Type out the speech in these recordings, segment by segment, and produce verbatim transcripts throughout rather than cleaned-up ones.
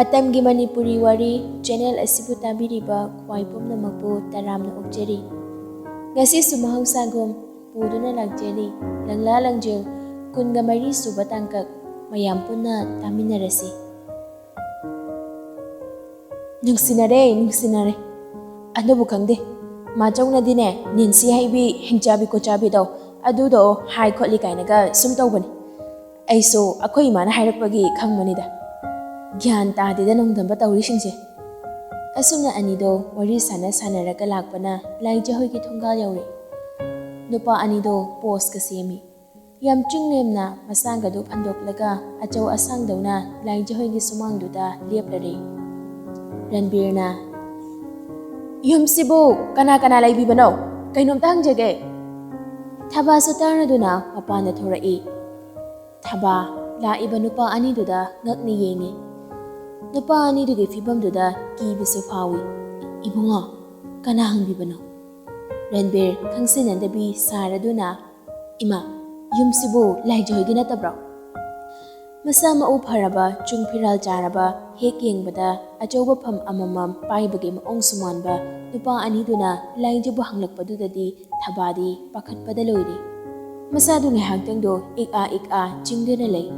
ꯃꯇꯝꯒꯤ ꯃꯅꯤꯄꯨꯔꯤ ꯋꯥꯔꯤ ꯆꯦꯅꯦꯜ ꯑꯁꯤꯕꯨ ꯇꯥꯕꯤꯔꯤꯕ ꯈ꯭ꯋꯥꯏ ꯄꯨꯝꯅꯃꯛꯄꯨ ꯇꯔꯥꯝꯅ ꯑꯣꯛꯆꯔꯤ꯫ ꯉꯁꯤꯁꯨ ꯃꯍꯧꯁꯥꯒꯨꯝ ꯄꯨꯗꯨꯅ ꯂꯥꯛꯆꯔꯤ ꯂꯪꯂꯥ ꯂꯪꯖꯦꯜ ꯀꯨꯟꯒ ꯃꯔꯤ ꯁꯨꯕ ꯇꯥꯡꯀꯛ꯫ ꯃꯌꯥꯝ ꯄꯨꯟꯅ ꯇꯥꯃꯤꯟꯅꯔꯁꯤ꯫ ꯅꯨꯡꯁꯤꯅꯔꯦ, ꯅꯨꯡꯁꯤꯅꯔꯦ꯫ ꯑꯗꯨꯕꯨ ꯈꯪꯗꯦ, ꯃꯥꯆꯧꯅꯗꯤꯅꯦ, ꯅꯦꯟꯁꯤ ꯍꯩꯕꯤ, ꯍꯤꯡꯆꯥꯕꯤ ꯀꯣꯆꯥꯕꯤꯗꯣ, ꯑꯗꯨꯗꯣ ꯍꯥꯏ ꯈꯣꯠꯂꯤ ꯀꯥꯏꯅꯒ ꯁꯨꯝ ꯇꯧꯕꯅꯤ꯫ ꯑꯩꯁꯨ ꯑꯩꯈꯣꯏ ꯏꯃꯥꯅ ꯍꯥꯏꯔꯛꯄꯒꯤ ꯈꯪꯕꯅꯤꯗ꯫ ꯒ꯭ꯌꯥꯟ ꯇꯥꯗꯦꯗ ꯅꯣꯡꯗꯝꯕ ꯇꯧꯔꯤꯁꯤꯡꯁꯦ꯫ ꯑꯁꯨꯝꯅ ꯑꯅꯤꯗꯣ ꯋꯥꯔꯤ ꯁꯥꯟꯅ ꯁꯥꯟꯅꯔꯒ ꯂꯥꯛꯄꯅ ꯂꯥꯏꯖ ꯍꯣꯏꯒꯤ ꯊꯣꯡꯒꯥꯜ ꯌꯧꯔꯦ꯫ ꯅꯨꯄꯥ ꯑꯅꯤꯗꯣ ꯄꯣꯁꯀ ꯁꯦꯝꯃꯤ꯫ ꯌꯥꯝ ꯆꯤꯡ ꯅꯦꯝꯅ ꯃꯁꯥꯒꯗꯨ ꯐꯟꯗꯣꯛꯂꯒ ꯑꯆꯧ ꯑꯁꯥꯡꯗꯧꯅ ꯂꯥꯏꯖ ꯍꯣꯏꯒꯤ ꯁꯨꯃꯥꯡꯗꯨꯗ ꯂꯦꯞꯂꯔꯦ꯫ ꯔꯟꯕꯤꯔꯅ, "ꯌꯨꯝꯁꯤꯕꯨ ꯀꯅꯥ ꯀꯅꯥ ꯂꯩꯕꯤꯕꯅꯣ? ꯀꯩꯅꯣꯝꯇ ꯍꯪꯖꯒꯦ꯫" ꯊꯕꯥꯁꯨ ꯇꯥꯔꯗꯨꯅ ꯃꯄꯥꯟꯗ ꯊꯣꯔꯛꯏ꯫ ꯊꯕꯥ ꯂꯥꯛꯏꯕ ꯅꯨꯄꯥ ꯑꯅꯤꯗꯨꯗ ꯉꯛꯅ ꯌꯦꯡꯉꯤ꯫ ꯅꯨꯄꯥ ꯑꯅꯤꯗꯨꯒꯤ ꯐꯤꯕꯝꯗꯨꯗ ꯀꯤꯕꯁꯨ ꯐꯥꯎꯏ꯫ "ꯏꯕꯨꯡꯉꯣ, ꯀꯅꯥ ꯍꯪꯕꯤꯕꯅꯣ?" ꯔꯟꯕꯤꯔ ꯈꯪꯁꯤꯟꯅꯗꯕꯤ ꯁꯥꯔꯗꯨꯅ, "ꯏꯃꯥ, ꯌꯨꯝꯁꯤꯕꯨ ꯂꯥꯏꯖ ꯍꯣꯏꯒꯤ ꯅꯠꯇꯕ꯭ꯔꯣ?" ꯃꯁꯥ ꯃꯎ ꯐꯔꯕ, ꯆꯨꯡ ꯐꯤꯔꯥꯜ ꯆꯥꯔꯕ, ꯍꯦꯛ ꯌꯦꯡꯕꯗ ꯑꯆꯧꯕ ꯐꯝ ꯑꯃꯃꯝ ꯄꯥꯏꯕꯒꯤ ꯃꯑꯣꯡꯁꯨ ꯃꯥꯟꯕ ꯅꯨꯄꯥ ꯑꯅꯤꯗꯨꯅ ꯂꯥꯏꯖꯕꯨ ꯍꯪꯂꯛꯄꯗꯨꯗꯗꯤ ꯊꯕꯥꯗꯤ ꯄꯥꯈꯠꯄꯗ ꯂꯣꯏꯔꯦ꯫ ꯃꯁꯥꯗꯨ ꯉꯥꯏꯍꯥꯛꯇꯪꯗꯣ ꯏꯛ ꯑꯥ ꯏꯛ ꯑꯥ ꯆꯤꯡꯗꯨꯅ ꯂꯩ꯫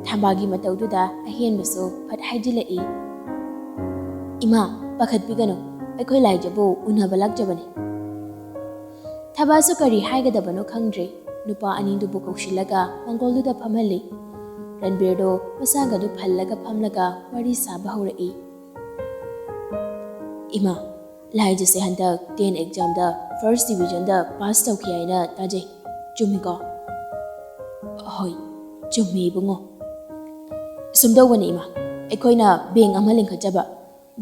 ꯊꯕꯥꯒꯤ ꯃꯇꯧꯗꯨꯗ ꯑꯍꯦꯟꯕꯁꯨ ꯐꯠ ꯍꯥꯏꯖꯤꯜꯂꯛꯏ, "ꯏꯃꯥ, ꯄꯥꯈꯠꯄꯤꯒꯅꯨ, ꯑꯩꯈꯣꯏ ꯂꯥꯏꯖꯕꯨ ꯎꯅꯕ ꯂꯥꯛꯆꯕꯅꯤ꯫" ꯊꯕꯥꯁꯨ ꯀꯔꯤ ꯍꯥꯏꯒꯗꯕꯅꯣ ꯈꯪꯗ꯭ꯔꯦ꯫ ꯅꯨꯄꯥ ꯑꯅꯤꯗꯨꯕꯨ ꯀꯧꯁꯤꯜꯂꯒ ꯃꯥꯡꯒꯣꯜꯗꯨꯗ ꯐꯝꯍꯜꯂꯤ꯫ ꯔꯟꯕꯤꯔꯗꯣ ꯃꯁꯥꯒꯗꯨ ꯐꯜꯂꯒ ꯐꯝꯂꯒ ꯋꯥꯔꯤ ꯁꯥꯕ ꯍꯧꯔꯛꯏ꯫ "ꯏꯃꯥ, ꯂꯥꯏꯖꯁꯦ ꯍꯟꯗꯛ ꯇꯦꯟ ꯑꯦꯛꯖꯥꯝꯗ ꯐꯥꯔꯁ ꯗꯤꯕꯤꯖꯟꯗ ꯄꯥꯁ ꯇꯧꯈꯤ ꯍꯥꯏꯅ ꯇꯥꯖꯩ, ꯆꯨꯝꯃꯤꯀꯣ?" "ꯍꯣꯏ, ꯆꯨꯝꯃꯤ ꯏꯕꯨꯡꯉꯣ꯫ ꯁꯨꯝ ꯇꯧꯕꯅꯤ ꯏꯃꯥ, ꯑꯩꯈꯣꯏꯅ ꯕꯦꯡ ꯑꯃ ꯂꯤꯡꯈꯠꯆꯕ,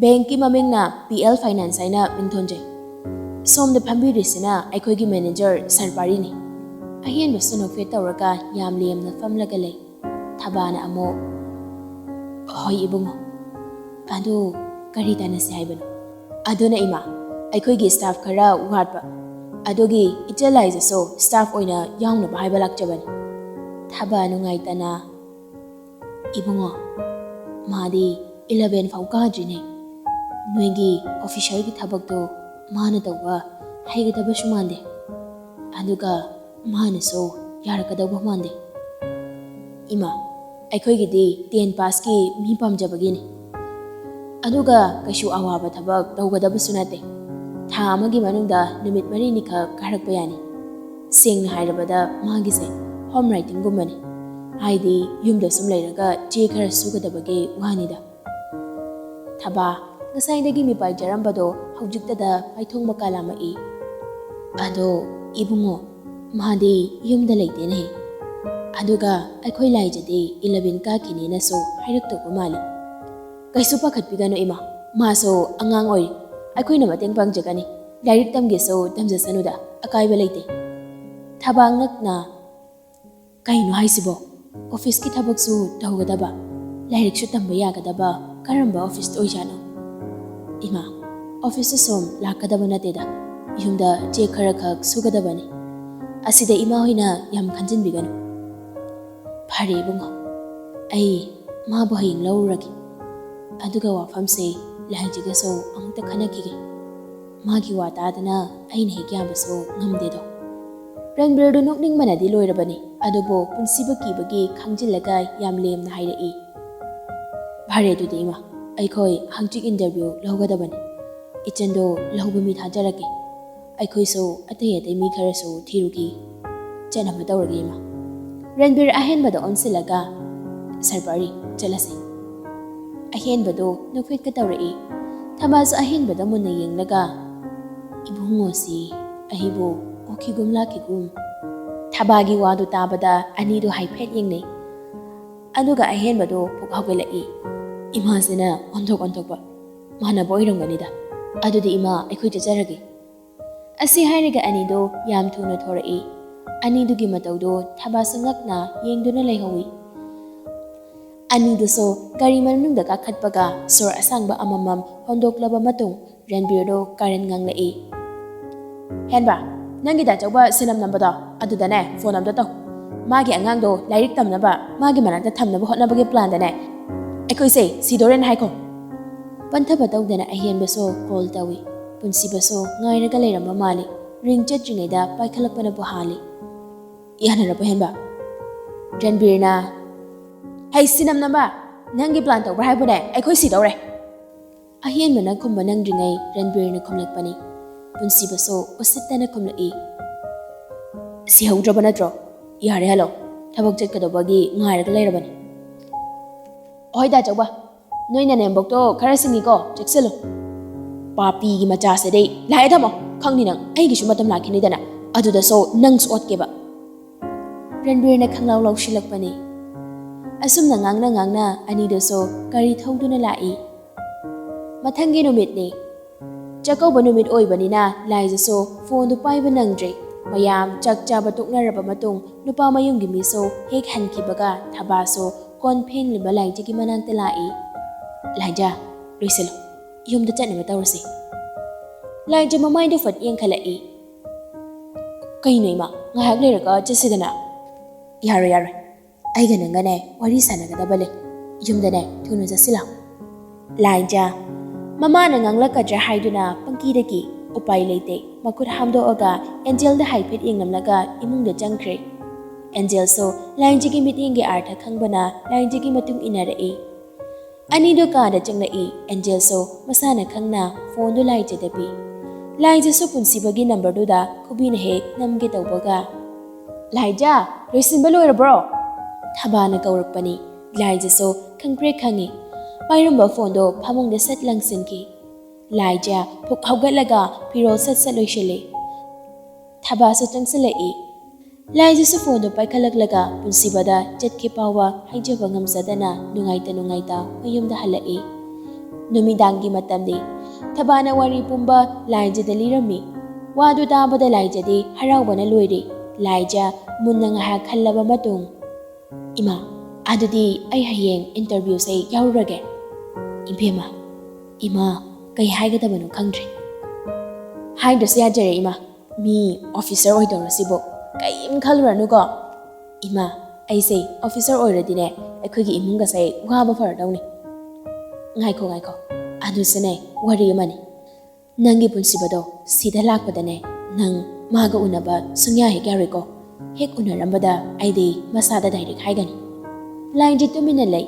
ꯕꯦꯡꯀꯤ ꯃꯃꯤꯡꯅ ꯄꯤ ꯑꯦꯜ ꯐꯥꯏꯅꯥꯟꯁ ꯍꯥꯏꯅ ꯃꯤꯡ ꯊꯣꯟꯖꯩ꯫ ꯁꯣꯝꯗ ꯐꯝꯕꯤꯔꯤꯁꯤꯅ ꯑꯩꯈꯣꯏꯒꯤ ꯃꯦꯅꯦꯖꯔ ꯁꯔꯄꯥꯔꯤꯅꯤ꯫" ꯑꯍꯦꯟꯕꯁꯨ ꯅꯣꯛꯐꯦꯠ ꯇꯧꯔꯒ ꯌꯥꯝ ꯂꯦꯝꯅ ꯐꯝꯂꯒ ꯂꯩ꯫ ꯊꯕꯥꯅ ꯑꯃꯨꯛ, "ꯍꯣꯏ ꯏꯕꯨꯡꯉꯣ, ꯑꯗꯨ ꯀꯔꯤ ꯇꯥꯟꯅꯁꯤ ꯍꯥꯏꯕꯅꯣ?" "ꯑꯗꯨꯅ ꯏꯃꯥ, ꯑꯩꯈꯣꯏꯒꯤ ꯁ꯭ꯇꯥꯐ ꯈꯔ ꯋꯥꯠꯄ, ꯑꯗꯨꯒꯤ ꯏꯆꯜ ꯂꯥꯏꯖꯁꯨ ꯁ꯭ꯇꯥꯐ ꯑꯣꯏꯅ ꯌꯥꯎꯅꯕ ꯍꯥꯏꯕ ꯂꯥꯛꯆꯕꯅꯤ꯫" ꯊꯕꯥ ꯅꯨꯡꯉꯥꯏꯇꯅ, "ꯏꯕꯨꯡꯉꯣ, ꯃꯥꯗꯤ ꯏꯂꯚꯦꯟ ꯐꯥꯎ ꯀꯥꯗ꯭ꯔꯤꯅꯦ꯫ ꯅꯣꯏꯒꯤ ꯑꯣꯐꯤꯁꯔꯒꯤ ꯊꯕꯛꯇꯣ ꯃꯥꯅ ꯇꯧꯕ ꯍꯩꯒꯗꯕꯁꯨ ꯃꯥꯟꯗꯦ꯫ ꯑꯗꯨꯒ ꯃꯥꯅꯁꯨ ꯌꯥꯔꯛꯀꯗꯧꯕ ꯃꯥꯟꯗꯦ꯫ ꯏꯃꯥ, ꯑꯩꯈꯣꯏꯒꯤꯗꯤ ꯇꯦꯟ ꯄꯥꯁꯀꯤ ꯃꯤ ꯄꯥꯝꯖꯕꯒꯤꯅꯤ꯫ ꯑꯗꯨꯒ ꯀꯩꯁꯨ ꯑꯋꯥꯕ ꯊꯕꯛ ꯇꯧꯒꯗꯕꯁꯨ ꯅꯠꯇꯦ꯫ ꯊꯥ ꯑꯃꯒꯤ ꯃꯅꯨꯡꯗ ꯅꯨꯃꯤꯠ ꯃꯔꯤꯅꯤꯈꯛ ꯀꯥꯔꯛꯄ ꯌꯥꯅꯤ꯫ ꯁꯦꯡꯅ ꯍꯥꯏꯔꯕꯗ ꯃꯥꯒꯤꯁꯦ ꯍꯣꯝ ꯔꯥꯏꯇꯤꯡꯒꯨꯝꯕꯅꯤ꯫ ꯍꯥꯏꯗꯤ ꯌꯨꯝꯗ ꯁꯨꯝ ꯂꯩꯔꯒ ꯆꯦ ꯈꯔ ꯁꯨꯒꯗꯕꯒꯤ ꯋꯥꯅꯤꯗ꯫ ꯊꯕꯥ, ꯉꯁꯥꯏꯗꯒꯤ ꯃꯤꯄꯥꯏꯖꯔꯝꯕꯗꯣ ꯍꯧꯖꯤꯛꯇꯗ ꯃꯥꯏꯊꯣꯡ ꯃꯀꯥ ꯂꯥꯝꯃꯛꯏ꯫ ꯑꯗꯣ ꯏꯕꯨꯡꯉꯣ, ꯃꯥꯗꯤ ꯌꯨꯝꯗ ꯂꯩꯇꯦꯅꯦ꯫ ꯑꯗꯨꯒ ꯑꯩꯈꯣꯏ ꯂꯥꯏꯖꯗꯤ ꯏꯂꯚꯦꯟ ꯀꯥꯈꯤꯅꯦꯅꯁꯨ ꯍꯥꯏꯔꯛꯇꯧꯕ ꯃꯥꯜꯂꯤ꯫ ꯀꯩꯁꯨ ꯄꯥꯈꯠꯄꯤꯒꯅꯨ ꯏꯃꯥ, ꯃꯥꯁꯨ ꯑꯉꯥꯡ ꯑꯣꯏꯔꯤ꯫ ꯑꯩꯈꯣꯏꯅ ꯃꯇꯦꯡ ꯄꯥꯡꯖꯒꯅꯤ꯫ ꯂꯥꯏꯔꯤꯛ ꯇꯝꯒꯦꯁꯨ ꯇꯝꯖꯁꯅꯨꯗ, ꯑꯀꯥꯏꯕ ꯂꯩꯇꯦ꯫ ꯊꯕꯥ ꯉꯛꯅ, ꯀꯩꯅꯣ ꯍꯥꯏꯁꯤꯕꯣ? ꯑꯣꯐꯤꯁꯀꯤ ꯊꯕꯛꯁꯨ ꯇꯧꯒꯗꯕ, ꯂꯥꯏꯔꯤꯛꯁꯨ ꯇꯝꯕ ꯌꯥꯒꯗꯕ ꯀꯔꯝꯕ ꯑꯣꯐꯤꯁꯇ ꯑꯣꯏꯖꯥꯠꯅꯣ? ꯏꯃꯥ, ꯑꯣꯐꯤꯁꯇ ꯁꯨꯝ ꯂꯥꯛꯀꯗꯕ ꯅꯠꯇꯦꯗ, ꯌꯨꯝꯗ ꯆꯦ ꯈꯔ ꯈꯛ ꯁꯨꯒꯗꯕꯅꯤ꯫ ꯑꯁꯤꯗ ꯏꯃꯥ ꯍꯣꯏꯅ ꯌꯥꯝ ꯈꯟꯖꯤꯟꯕꯤꯒꯅꯨ꯫ ꯐꯔꯦ ꯏꯕꯨꯡꯉꯣ, ꯑꯩ ꯃꯥꯕꯨ ꯍꯌꯦꯡ ꯂꯧꯔꯨꯔꯒꯦ꯫ ꯑꯗꯨꯒ ꯋꯥꯐꯝꯁꯦ ꯂꯥꯏꯖꯒꯁꯨ ꯑꯃꯨꯛꯇ ꯈꯟꯅꯈꯤꯒꯦ꯫ ꯃꯥꯒꯤ ꯋꯥ ꯇꯥꯗꯅ ꯑꯩꯅ ꯍꯦꯛ ꯌꯥꯕꯁꯨ ꯉꯝꯗꯦꯗꯣ꯫ ꯔꯟꯕꯤꯔꯗꯨ ꯅꯣꯛꯅꯤꯡꯕꯅꯗꯤ ꯂꯣꯏꯔꯕꯅꯤ, ꯑꯗꯨꯕꯨ ꯄꯨꯟꯁꯤꯕꯨ ꯀꯤꯕꯒꯤ ꯈꯥꯡꯖꯤꯜꯂꯒ ꯌꯥꯝ ꯂꯦꯝꯅ ꯍꯥꯏꯔꯛꯏ, "ꯐꯔꯦ ꯑꯗꯨꯗꯤ ꯏꯃꯥ, ꯑꯩꯈꯣꯏ ꯍꯪꯆꯤꯠ ꯏꯟꯇꯔꯚ꯭ꯌꯨ ꯂꯧꯒꯗꯕꯅꯤ꯫ ꯏꯆꯟꯗꯣ ꯂꯧꯕ ꯃꯤ ꯊꯥꯖꯔꯛꯀꯦ꯫ ꯑꯩꯈꯣꯏꯁꯨ ꯑꯇꯩ ꯑꯇꯩ ꯃꯤ ꯈꯔꯁꯨ ꯊꯤꯔꯨꯈꯤ꯫ ꯆꯠꯅꯕ ꯇꯧꯔꯒꯦ ꯏꯃꯥ꯫" ꯔꯟꯕꯤꯔ ꯑꯍꯦꯟꯕꯗ ꯑꯣꯟꯁꯤꯜꯂꯒ, "ꯁꯔꯄꯥꯔꯤ, ꯆꯠꯂꯁꯤ꯫" ꯑꯍꯦꯟꯕꯗꯣ ꯅꯣꯛꯐꯦꯠꯀ ꯇꯧꯔꯛꯏ꯫ ꯊꯕꯥꯁꯨ ꯑꯍꯦꯟꯕꯗ ꯃꯨꯟꯅ ꯌꯦꯡꯂꯒ, "ꯏꯕꯨꯡꯉꯣꯁꯤ ꯑꯩꯕꯨ ꯎꯈꯤꯒꯨꯝ ꯂꯥꯛꯈꯤꯒꯨꯝ꯫" ꯊꯕꯥꯒꯤ ꯋꯥꯗꯨ ꯇꯥꯕꯗ ꯑꯅꯤꯗꯨ ꯍꯥꯏꯐꯦꯠ ꯌꯦꯡꯅꯩ꯫ ꯑꯗꯨꯒ ꯑꯍꯦꯟꯕꯗꯨ ꯄꯨꯛ ꯍꯧꯒꯠꯂꯛꯏ꯫ "ꯏꯃꯥꯁꯤꯅ ꯑꯣꯟꯊꯣꯛ ꯑꯣꯟꯊꯣꯛꯄ꯫ ꯃꯥꯟꯅꯕ ꯑꯣꯏꯔꯝꯒꯅꯤꯗ꯫ ꯑꯗꯨꯗꯤ ꯏꯃꯥ, ꯑꯩꯈꯣꯏ ꯆꯠꯆꯔꯒꯦ꯫" ꯑꯁꯤ ꯍꯥꯏꯔꯒ ꯑꯅꯤꯗꯨ ꯌꯥꯝ ꯊꯨꯅ ꯊꯣꯔꯛꯏ꯫ ꯑꯅꯤꯗꯨꯒꯤ ꯃꯇꯧꯗꯨ ꯊꯕꯥꯁꯨ ꯉꯛꯅ ꯌꯦꯡꯗꯨꯅ ꯂꯩꯍꯧꯏ꯫ ꯑꯅꯤꯗꯨꯁꯨ ꯒꯥꯔꯤ ꯃꯅꯨꯡꯗ ꯀꯥꯈꯠꯄꯒ ꯁꯣꯔ ꯑꯁꯥꯡꯕ ꯑꯃꯃꯝ ꯍꯣꯟꯗꯣꯛꯂꯕ ꯃꯇꯨꯡ ꯔꯟꯕꯤꯔꯗꯨ ꯀꯥꯔꯟ ꯉꯥꯡꯂꯛꯏ꯫ "ꯍꯦꯟꯕ, ꯅꯪꯒꯤ ꯗꯥꯆꯧꯕ ꯁꯤꯅꯝ ꯅꯝꯕꯗꯣ ꯑꯗꯨꯗꯅꯦ ꯐꯣꯟ ꯑꯝꯇ ꯇꯧ꯫ ꯃꯥꯒꯤ ꯑꯉꯥꯡꯗꯣ ꯂꯥꯏꯔꯤꯛ ꯇꯝꯅꯕ ꯃꯥꯒꯤ ꯃꯅꯥꯛꯇ ꯊꯝꯅꯕ ꯍꯣꯠꯅꯕꯒꯤ ꯄ꯭ꯂꯥꯟꯗꯅꯦ "ꯑꯩꯈꯣꯏꯁꯦ ꯁꯤꯗꯣꯔꯦꯅ ꯍꯥꯏꯈꯣ꯫" ꯄꯟꯊꯕ ꯇꯧꯗꯅ ꯑꯍꯦꯟꯕꯁꯨ ꯀꯣꯜ ꯇꯧꯏ꯫ ꯄꯨꯟꯁꯤꯕꯁꯨ ꯉꯥꯏꯔꯒ ꯂꯩꯔꯝꯕ ꯃꯥꯜꯂꯤ꯫ ꯔꯤꯡ ꯆꯠꯇ꯭ꯔꯤꯉꯩꯗ ꯄꯥꯏꯈꯠꯂꯛꯄꯅꯕꯨ ꯍꯥꯜꯂꯤ꯫ "ꯌꯥꯅꯔꯕꯣ ꯍꯦꯟꯕ?" ꯔꯟꯕꯤꯔꯅ, "ꯍꯩ ꯁꯤꯅꯝ ꯅꯝꯕ, ꯅꯪꯒꯤ ꯄ꯭ꯂꯥꯟ ꯇꯧꯕ꯭ꯔꯥ ꯍꯥꯏꯕꯅꯦ? ꯑꯩꯈꯣꯏ ꯁꯤꯗꯧꯔꯦ꯫" ꯑꯍꯦꯟꯕꯅ ꯈꯨꯝꯕ ꯅꯪꯗ꯭ꯔꯤꯉꯩ ꯔꯟꯕꯤꯔꯅ ꯈꯨꯝꯂꯛꯄꯅꯤ꯫ ꯄꯨꯟꯁꯤꯕꯁꯨ ꯎꯁꯤꯠꯇꯅ ꯈꯨꯝꯂꯛꯏ꯫ "ꯁꯤꯍꯧꯗ꯭ꯔꯕ ꯅꯠꯇ꯭ꯔꯣ? ꯌꯥꯔꯦ ꯍꯜꯂꯣ, ꯊꯕꯛ ꯆꯠꯀꯗꯧꯕꯒꯤ ꯉꯥꯏꯔꯒ ꯂꯩꯔꯕꯅꯤ꯫" "ꯍꯣꯏ ꯗꯥ ꯆꯧꯕ, ꯅꯣꯏ ꯅꯅꯦꯝꯕꯣꯛꯇꯣ ꯈꯔ ꯁꯤꯡꯉꯤꯀꯣ, ꯆꯦꯛꯁꯤꯜꯂꯨ꯫" "ꯄꯥꯄꯤꯒꯤ ꯃꯆꯥꯁꯤꯗꯤ ꯂꯥꯛꯑꯦ ꯊꯝꯃꯣ, ꯈꯪꯅꯤ ꯅꯪ, ꯑꯩꯒꯤꯁꯨ ꯃꯇꯝ ꯂꯥꯛꯈꯤꯅꯤꯗꯅ, ꯑꯗꯨꯗꯁꯨ ꯅꯪꯁꯨ ꯑꯣꯠꯀꯦꯕ꯫" ꯔꯟꯕꯤꯔꯅ ꯈꯪꯂꯥꯎ ꯂꯥꯎꯁꯤꯜꯂꯛꯄꯅꯤ꯫ ꯑꯁꯨꯝꯅ ꯉꯥꯡꯅ ꯉꯥꯡꯅ ꯑꯅꯤꯗꯨꯁꯨ ꯒꯥꯔꯤ ꯊꯧꯗꯨꯅ ꯂꯥꯛꯏ꯫ ꯃꯊꯪꯒꯤ ꯅꯨꯃꯤꯠꯅꯤ꯫ ꯆꯥꯛꯀꯧꯕ ꯅꯨꯃꯤꯠ ꯑꯣꯏꯕꯅꯤꯅ ꯂꯥꯏꯖꯁꯨ ꯐꯣꯟꯗꯨ ꯄꯥꯏꯕ ꯅꯪꯗ꯭ꯔꯦ꯫ ꯃꯌꯥꯝ ꯆꯥꯛ ꯆꯥꯕ ꯇꯣꯛꯅꯔꯕ ꯃꯇꯨꯡ ꯅꯨꯄꯥ ꯃꯌꯨꯝꯒꯤ ꯃꯤꯁꯨ ꯍꯦꯛ ꯍꯟꯈꯤꯕꯒ ꯊꯕꯥꯁꯨ ꯀꯣꯟ ꯐꯦꯡꯂꯤꯕ ꯂꯥꯏꯖꯒꯤ ꯃꯅꯥꯛꯇ ꯂꯥꯛꯏ꯫ "ꯂꯥꯏꯖ, ꯂꯣꯏꯁꯤꯜꯂꯨ, ꯌꯨꯝꯗ ꯆꯠꯅꯕ ꯇꯧꯔꯁꯤ꯫" ꯂꯥꯏꯖ ꯃꯃꯥꯏꯗꯨ ꯐꯠ ꯌꯦꯡꯈꯠꯂꯛꯏ꯫ "ꯀꯩꯅꯣ ꯏꯃꯥ, ꯉꯥꯏꯍꯥꯛ ꯂꯩꯔꯒ ꯆꯠꯁꯤꯗꯅ꯫" "ꯌꯥꯔꯣꯏ, ꯌꯥꯔꯣꯏ, ꯑꯩꯒ ꯅꯪꯒꯅꯦ ꯋꯥꯔꯤ ꯁꯥꯟꯅꯒꯗꯕ ꯂꯩ꯫ ꯌꯨꯝꯗꯅꯦ ꯊꯨꯅ ꯆꯠꯁꯤꯜꯂꯣ꯫" ꯂꯥꯏꯖ ꯃꯃꯥꯅ ꯉꯥꯡꯂꯛꯀꯗ꯭ꯔꯥ ꯍꯥꯏꯗꯨꯅ ꯄꯪꯀꯤꯗ ꯀꯤ꯫ ꯎꯄꯥꯏ ꯂꯩꯇꯦ꯫ ꯃꯈꯨꯠ ꯍꯥꯝꯗꯣꯛꯑꯒ ꯑꯦꯟꯖꯦꯜꯗ ꯍꯥꯏꯐꯦꯠ ꯌꯦꯡꯂꯝꯂꯒ ꯏꯃꯨꯡꯗ ꯆꯪꯈ꯭ꯔꯦ꯫ ꯑꯦꯟꯖꯦꯜꯁꯨ ꯂꯥꯏꯖꯒꯤ ꯃꯤꯠꯌꯦꯡꯒꯤ ꯑꯥꯔꯊ ꯈꯪꯕꯅ ꯂꯥꯏꯖꯒꯤ ꯃꯇꯨꯡ ꯏꯟꯅꯔꯛꯏ꯫ ꯑꯅꯤꯗꯨ ꯀꯥꯗ ꯆꯪꯂꯛꯏ꯫ ꯑꯦꯟꯖꯦꯜꯁꯨ ꯃꯁꯥꯅ ꯈꯪꯅ ꯐꯣꯟꯗꯨ ꯂꯥꯏꯖꯗ ꯄꯤ꯫ ꯂꯥꯏꯖꯁꯨ ꯄꯨꯟꯁꯤꯕꯒꯤ ꯅꯝꯕꯔꯗꯨꯗ ꯈꯨꯕꯤꯅ ꯍꯦꯛ ꯅꯝꯒꯦ ꯇꯧꯕꯒ, "ꯂꯥꯏꯖ, ꯂꯣꯏꯁꯤꯟꯕ ꯂꯣꯏꯔꯕ꯭ꯔꯣ?" ꯊꯕꯥꯅ ꯀꯧꯔꯛꯄꯅꯤ꯫ ꯂꯥꯏꯖꯁꯨ ꯈꯪꯄ꯭ꯔꯦꯛ ꯈꯪꯉꯤ꯫ ꯄꯥꯏꯔꯝꯕ ꯐꯣꯟꯗꯣ ꯐꯃꯨꯡꯗ ꯁꯠ ꯂꯪꯁꯤꯟꯈꯤ꯫ ꯂꯥꯏꯖ ꯐꯨꯛ ꯍꯧꯒꯠꯂꯒ ꯐꯤꯔꯣꯜ ꯁꯠ ꯁꯠ ꯂꯣꯏꯁꯤꯜꯂꯤ꯫ ꯊꯕꯥꯁꯨ ꯆꯪꯁꯤꯜꯂꯛꯏ꯫ ꯂꯥꯏꯖꯁꯨ ꯐꯣꯟꯗꯨ ꯄꯥꯏꯈꯠꯂꯛꯂꯒ ꯄꯨꯟꯁꯤꯕꯗ ꯆꯠꯈꯤ ꯐꯥꯎꯕ ꯍꯥꯏꯖꯕ ꯉꯝꯖꯗꯅ ꯅꯨꯡꯉꯥꯏꯇ ꯅꯨꯡꯉꯥꯏꯇ ꯃꯌꯨꯝꯗ ꯍꯜꯂꯛꯏ꯫ ꯅꯨꯃꯤꯗꯥꯡꯒꯤ ꯃꯇꯝꯅꯤ꯫ ꯊꯕꯥꯅ ꯋꯥꯔꯤ ꯄꯨꯝꯕ ꯂꯥꯏꯖꯗ ꯂꯤꯔꯝꯃꯤ꯫ ꯋꯥꯗꯨ ꯇꯥꯕꯗ ꯂꯥꯏꯖꯗꯤ ꯍꯔꯥꯎꯕꯅ ꯂꯣꯏꯔꯦ꯫ ꯂꯥꯏꯖ ꯃꯨꯟꯅ ꯉꯥꯏꯍꯥꯛ ꯈꯜꯂꯕ ꯃꯇꯨꯡ, "ꯏꯃꯥ, ꯑꯗꯨꯗꯤ ꯑꯩ ꯍꯌꯦꯡ ꯏꯟꯇꯔꯚ꯭ꯌꯨꯁꯦ ꯌꯥꯎꯔꯨꯔꯒꯦ꯫" "ꯏꯕꯦꯝꯃ, ꯏꯃꯥ, ꯀꯩ ꯍꯥꯏꯒꯗꯕꯅꯣ ꯈꯪꯗ꯭ꯔꯦ꯫" "ꯍꯥꯏꯗ꯭ꯔꯁꯨ ꯌꯥꯖꯔꯦ ꯏꯃꯥ, ꯃꯤ ꯑꯣꯐꯤꯁꯔ ꯑꯣꯏꯗꯧꯔꯁꯤꯕꯨ ꯀꯔꯤꯝ ꯈꯜꯂꯨꯔꯅꯨꯀꯣ꯫" "ꯏꯃꯥ, ꯑꯩꯁꯦ ꯑꯣꯐꯤꯁꯔ ꯑꯣꯏꯔꯗꯤꯅꯦ, ꯑꯩꯈꯣꯏꯒꯤ ꯏꯃꯨꯡꯒꯁꯦ ꯋꯥꯕ ꯐꯔꯗꯧꯅꯤ꯫ ꯉꯥꯏꯈꯣ, ꯉꯥꯏꯈꯣ, ꯑꯗꯨꯁꯨꯅꯦ, ꯋꯥꯔꯤ ꯑꯃꯅꯤ꯫ ꯅꯪꯒꯤ ꯄꯨꯟꯁꯤꯕꯗꯣ ꯁꯤꯗ ꯂꯥꯛꯄꯗꯅꯦ, ꯅꯪ ꯃꯥꯒ ꯎꯅꯕ ꯁꯨꯡꯌꯥ ꯍꯦꯛ ꯌꯥꯔꯣꯏꯀꯣ꯫ ꯍꯦꯛ ꯎꯅꯔꯝꯕꯗ ꯑꯩꯗꯤ ꯃꯁꯥꯗ ꯗꯥꯏꯔꯦꯛ ꯍꯥꯏꯒꯅꯤ꯫ ꯂꯥꯏꯟꯖꯤ ꯇꯨꯃꯤꯟꯅ ꯂꯩ꯫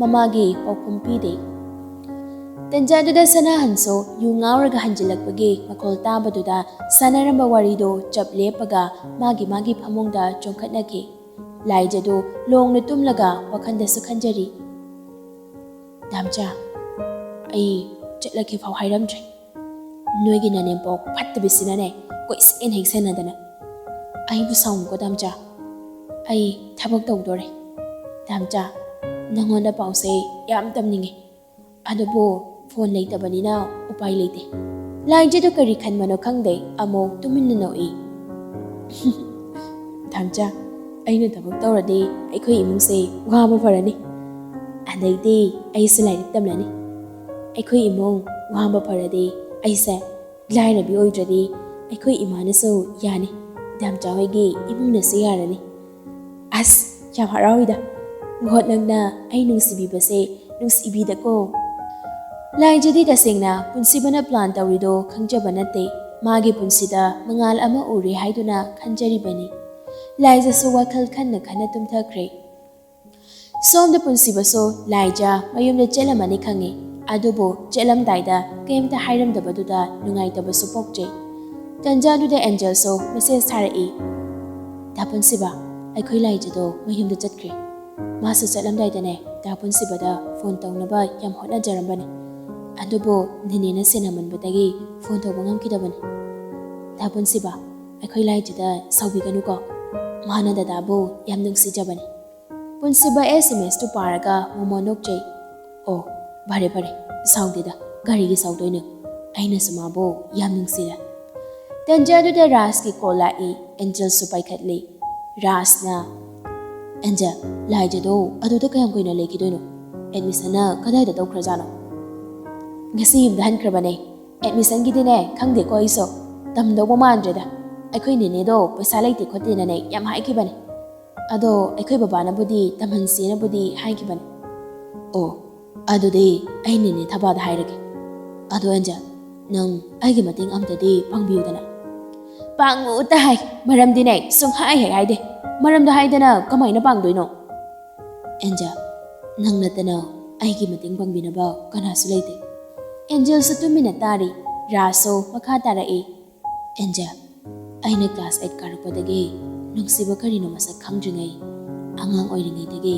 ꯃꯃꯥꯒꯤ ꯄꯥꯎꯈꯨꯝ ꯄꯤꯗꯦ꯫ ꯇꯟꯖꯥꯗꯨꯗ ꯁꯅꯥꯍꯟꯁꯨ ꯌꯨ ꯉꯥꯎꯔꯒ ꯍꯟꯖꯤꯜꯂꯛꯄꯒꯤ ꯃꯈꯣꯜ ꯇꯥꯕꯗꯨꯗ ꯁꯥꯟꯅꯔꯝꯕ ꯋꯥꯔꯤꯗꯣ ꯆꯞ ꯂꯦꯞꯄꯒ ꯃꯥꯒꯤ ꯃꯥꯒꯤ ꯐꯃꯨꯡꯗ ꯆꯣꯡꯈꯠꯅꯈꯤ꯫ ꯂꯥꯏꯖꯗꯨ ꯂꯣꯡꯅ ꯇꯨꯝꯂꯒ ꯋꯥꯈꯜꯗꯁꯨ ꯈꯟꯖꯔꯤ꯫ "ꯗꯥꯝꯆꯥ, ꯑꯩ ꯆꯠꯂꯒꯦ ꯐꯥꯎ ꯍꯥꯏꯔꯝꯗ꯭ꯔꯦ꯫ ꯅꯣꯏꯒꯤ ꯅꯅꯦꯝꯄꯣꯛ ꯐꯠꯇꯕꯤꯁꯤꯅꯅꯦ, ꯀꯣꯏꯁꯦꯟ ꯍꯦꯛ ꯁꯦꯟꯅꯗꯅ꯫ ꯑꯩꯕꯨ ꯁꯥꯎꯅꯨꯀꯣ ꯗꯥꯝꯆꯥ, ꯑꯩ ꯊꯕꯛ ꯇꯧꯗꯣꯔꯦ꯫ ꯗꯥꯝꯆꯥ, ꯅꯪꯉꯣꯟꯗ ꯄꯥꯎꯁꯦ ꯌꯥꯝ ꯇꯝꯅꯤꯡꯉꯦ, ꯑꯗꯨꯕꯨ ꯐꯣꯟ ꯂꯩꯇꯕꯅꯤꯅ ꯎꯄꯥꯏ ꯂꯩꯇꯦ꯫" ꯂꯥꯏꯖꯗꯨ ꯀꯔꯤ ꯈꯟꯕꯅꯣ ꯈꯪꯗꯦ, ꯑꯃꯨꯛ ꯇꯨꯃꯤꯟꯅ ꯅꯣꯛꯏ꯫ "ꯗꯥꯝꯆꯥ, ꯑꯩꯅ ꯊꯕꯛ ꯇꯧꯔꯗꯤ ꯑꯩꯈꯣꯏ ꯏꯃꯨꯡꯁꯦ ꯋꯥꯕ ꯐꯔꯅꯤ꯫ ꯑꯗꯩꯗꯤ ꯑꯩꯁꯨ ꯂꯥꯏꯔꯤꯛ ꯇꯝꯂꯅꯤ꯫ ꯑꯩꯈꯣꯏ ꯏꯃꯨꯡ ꯋꯥꯕ ꯐꯔꯗꯤ ꯑꯩꯁꯦ ꯂꯥꯏꯔꯕꯤ ꯑꯣꯏꯗ꯭ꯔꯗꯤ ꯑꯩꯈꯣꯏ ꯏꯃꯥꯅꯁꯨ ꯌꯥꯅꯤ, ꯗꯥꯝꯆꯥ ꯍꯣꯏꯒꯤ ꯏꯃꯨꯡꯅꯁꯨ ꯌꯥꯔꯅꯤ꯫" ꯑꯁ, ꯌꯥꯝ ꯍꯔꯥꯎꯏꯗ꯫ ꯒꯣꯠ, ꯅꯪꯅ ꯑꯩ ꯅꯨꯡꯁꯤꯕꯤꯕꯁꯦ ꯅꯨꯡꯁꯤꯕꯤꯗꯀꯣ꯫ ꯂꯥꯏꯖꯗꯤ ꯇꯁꯦꯡꯅ ꯄꯨꯟꯁꯤꯕꯅ ꯄ꯭ꯂꯥꯟ ꯇꯧꯔꯤꯗꯣ ꯈꯪꯖꯕ ꯅꯠꯇꯦ꯫ ꯃꯥꯒꯤ ꯄꯨꯟꯁꯤꯗ ꯃꯉꯥꯜ ꯑꯃ ꯎꯔꯦ ꯍꯥꯏꯗꯨꯅ ꯈꯟꯖꯔꯤꯕꯅꯤ꯫ ꯂꯥꯏꯖꯁꯨ ꯋꯥꯈꯜ ꯈꯟꯅ ꯈꯟꯅ ꯇꯨꯝꯊꯈ꯭ꯔꯦ꯫ ꯁꯣꯝꯗ ꯄꯨꯟꯁꯤꯕꯁꯨ ꯂꯥꯏꯖ ꯃꯌꯨꯝꯗ ꯆꯦꯜꯂꯝꯃꯅꯤ ꯈꯪꯉꯤ, ꯑꯗꯨꯕꯨ ꯆꯦꯜꯂꯝꯗꯥꯏꯗ ꯀꯩꯝꯇ ꯍꯥꯏꯔꯝꯗꯕꯗꯨꯗ ꯅꯨꯡꯉꯥꯏꯇꯕꯁꯨ ꯄꯣꯛꯆꯩ꯫ ꯇꯟꯖꯥꯗꯨꯗ ꯑꯦꯟꯖꯦꯜꯁꯨ ꯃꯦꯁꯦꯖ ꯊꯥꯔꯛꯏ, "ꯗꯥ ꯄꯨꯟꯁꯤꯕ, ꯑꯩꯈꯣꯏ ꯂꯥꯏꯖꯗꯣ ꯃꯌꯨꯝꯗ ꯆꯠꯈ꯭ꯔꯦ꯫ ꯃꯥꯁꯨ ꯆꯠꯂꯝꯗꯥꯏꯗꯅꯦ, ꯗꯥ ꯄꯨꯟꯁꯤꯕꯗ ꯐꯣꯟ ꯇꯧꯅꯕ ꯌꯥꯝ ꯍꯣꯠꯅꯖꯔꯝꯕꯅꯤ, ꯑꯗꯨꯕꯨ ꯅꯦꯅꯦꯅ ꯁꯦꯟꯅꯃꯟꯕꯗꯒꯤ ꯐꯣꯟ ꯇꯧꯕ ꯉꯝꯈꯤꯗꯕꯅꯤ꯫ ꯗꯥ ꯄꯨꯟꯁꯤꯕ, ꯑꯩꯈꯣꯏ ꯂꯥꯏꯖꯗ ꯁꯥꯎꯕꯤꯒꯅꯨꯀꯣ, ꯃꯥꯅ ꯗꯗꯥꯕꯨ ꯌꯥꯝ ꯅꯨꯡꯁꯤꯖꯕꯅꯤ꯫" ꯄꯨꯟꯁꯤꯕ ꯑꯦꯁ ꯑꯦꯝ ꯑꯦꯁꯇꯨ ꯄꯥꯔꯒ ꯃꯣꯃꯣꯟ ꯅꯣꯛꯆꯩ꯫ "ꯑꯣ, ꯐꯔꯦ ꯐꯔꯦ, ꯁꯥꯎꯗꯦꯗ, ꯀꯔꯤꯒꯤ ꯁꯥꯎꯗꯣꯏꯅꯣ? ꯑꯩꯅꯁꯨ ꯃꯥꯕꯨ ꯌꯥꯝ ꯅꯨꯡꯁꯤꯔꯦ꯫" ꯇꯟꯖꯥꯗꯨꯗ ꯔꯥꯖꯀꯤ ꯀꯣꯜ ꯂꯥꯛꯏ꯫ ꯑꯦꯟꯖꯦꯜꯁꯨ ꯄꯥꯏꯈꯠꯂꯤ꯫ ꯔꯥꯖꯅ, "ꯑꯦꯟꯖꯦꯜ, ꯂꯥꯏꯖꯗꯣ ꯑꯗꯨꯗ ꯀꯌꯥꯝ ꯀꯨꯏꯅ ꯂꯩꯈꯤꯗꯣꯏꯅꯣ? ꯑꯦꯗꯃꯤꯁꯟꯅ ꯀꯗꯥꯏꯗ ꯇꯧꯈ꯭ꯔꯖꯥꯠꯅꯣ?" "ꯉꯁꯤ ꯌꯨꯝꯗ ꯍꯟꯈ꯭ꯔꯕꯅꯦ꯫ ꯑꯦꯗꯃꯤꯁꯟꯒꯤꯗꯤꯅꯦ, ꯈꯪꯗꯦꯀꯣ ꯑꯩꯁꯨ꯫ ꯇꯝꯗꯧꯕ ꯃꯥꯟꯗ꯭ꯔꯦꯗ꯫ ꯑꯩꯈꯣꯏ ꯅꯦꯅꯦꯗꯣ ꯄꯩꯁꯥ ꯂꯩꯇꯦ ꯈꯣꯠꯇꯦꯅꯅꯦ ꯌꯥꯝ ꯍꯥꯏꯈꯤꯕꯅꯦ꯫" ꯑꯗꯣ ꯑꯩꯈꯣꯏ ꯕꯕꯥꯅꯕꯨꯗꯤ ꯇꯝꯍꯟꯁꯦꯅꯕꯨꯗꯤ ꯍꯥꯏꯈꯤꯕꯅꯤ꯫ ꯑꯣ, ꯑꯗꯨꯗꯤ ꯑꯩ ꯅꯦꯅꯦ ꯊꯕꯥꯗ ꯍꯥꯏꯔꯒꯦ꯫ ꯑꯗꯣ ꯑꯦꯟꯖꯦꯜ, ꯅꯪ ꯑꯩꯒꯤ ꯃꯇꯦꯡ ꯑꯝꯇꯗꯤ ꯄꯥꯡꯕꯤꯌꯨꯗꯅ꯫ ꯄꯥꯡꯉꯨꯇ ꯍꯥꯏ, ꯃꯔꯝꯗꯤꯅꯦ ꯁꯨꯡꯍꯥꯏ ꯍꯦꯛ ꯍꯥꯏꯗꯦ꯫ ꯃꯔꯝꯗꯣ ꯍꯥꯏꯗꯅ ꯀꯃꯥꯏꯅ ꯄꯥꯡꯗꯣꯏꯅꯣ? ꯑꯦꯟꯖꯦꯜ, ꯅꯪ ꯅꯠꯇꯅ ꯑꯩꯒꯤ ꯃꯇꯦꯡ ꯄꯥꯡꯕꯤꯅꯕ ꯀꯅꯥꯁꯨ ꯂꯩꯇꯦ꯫ ꯑꯦꯟꯖꯦꯜꯁꯨ ꯇꯨꯃꯤꯟꯅ ꯇꯥꯔꯤ꯫ ꯔꯥꯖꯁꯨ ꯃꯈꯥ ꯇꯥꯔꯛꯏ꯫ ꯑꯦꯟꯖꯦꯜ, ꯑꯩꯅ ꯀ꯭ꯂꯥꯁ ꯑꯩꯠ ꯀꯥꯔꯛꯄꯗꯒꯤ ꯅꯨꯡꯁꯤꯕ ꯀꯔꯤꯅꯣ ꯃꯁꯛ ꯈꯪꯗ꯭ꯔꯤꯉꯩ, ꯑꯉꯥꯡ ꯑꯣꯏꯔꯤꯉꯩꯗꯒꯤ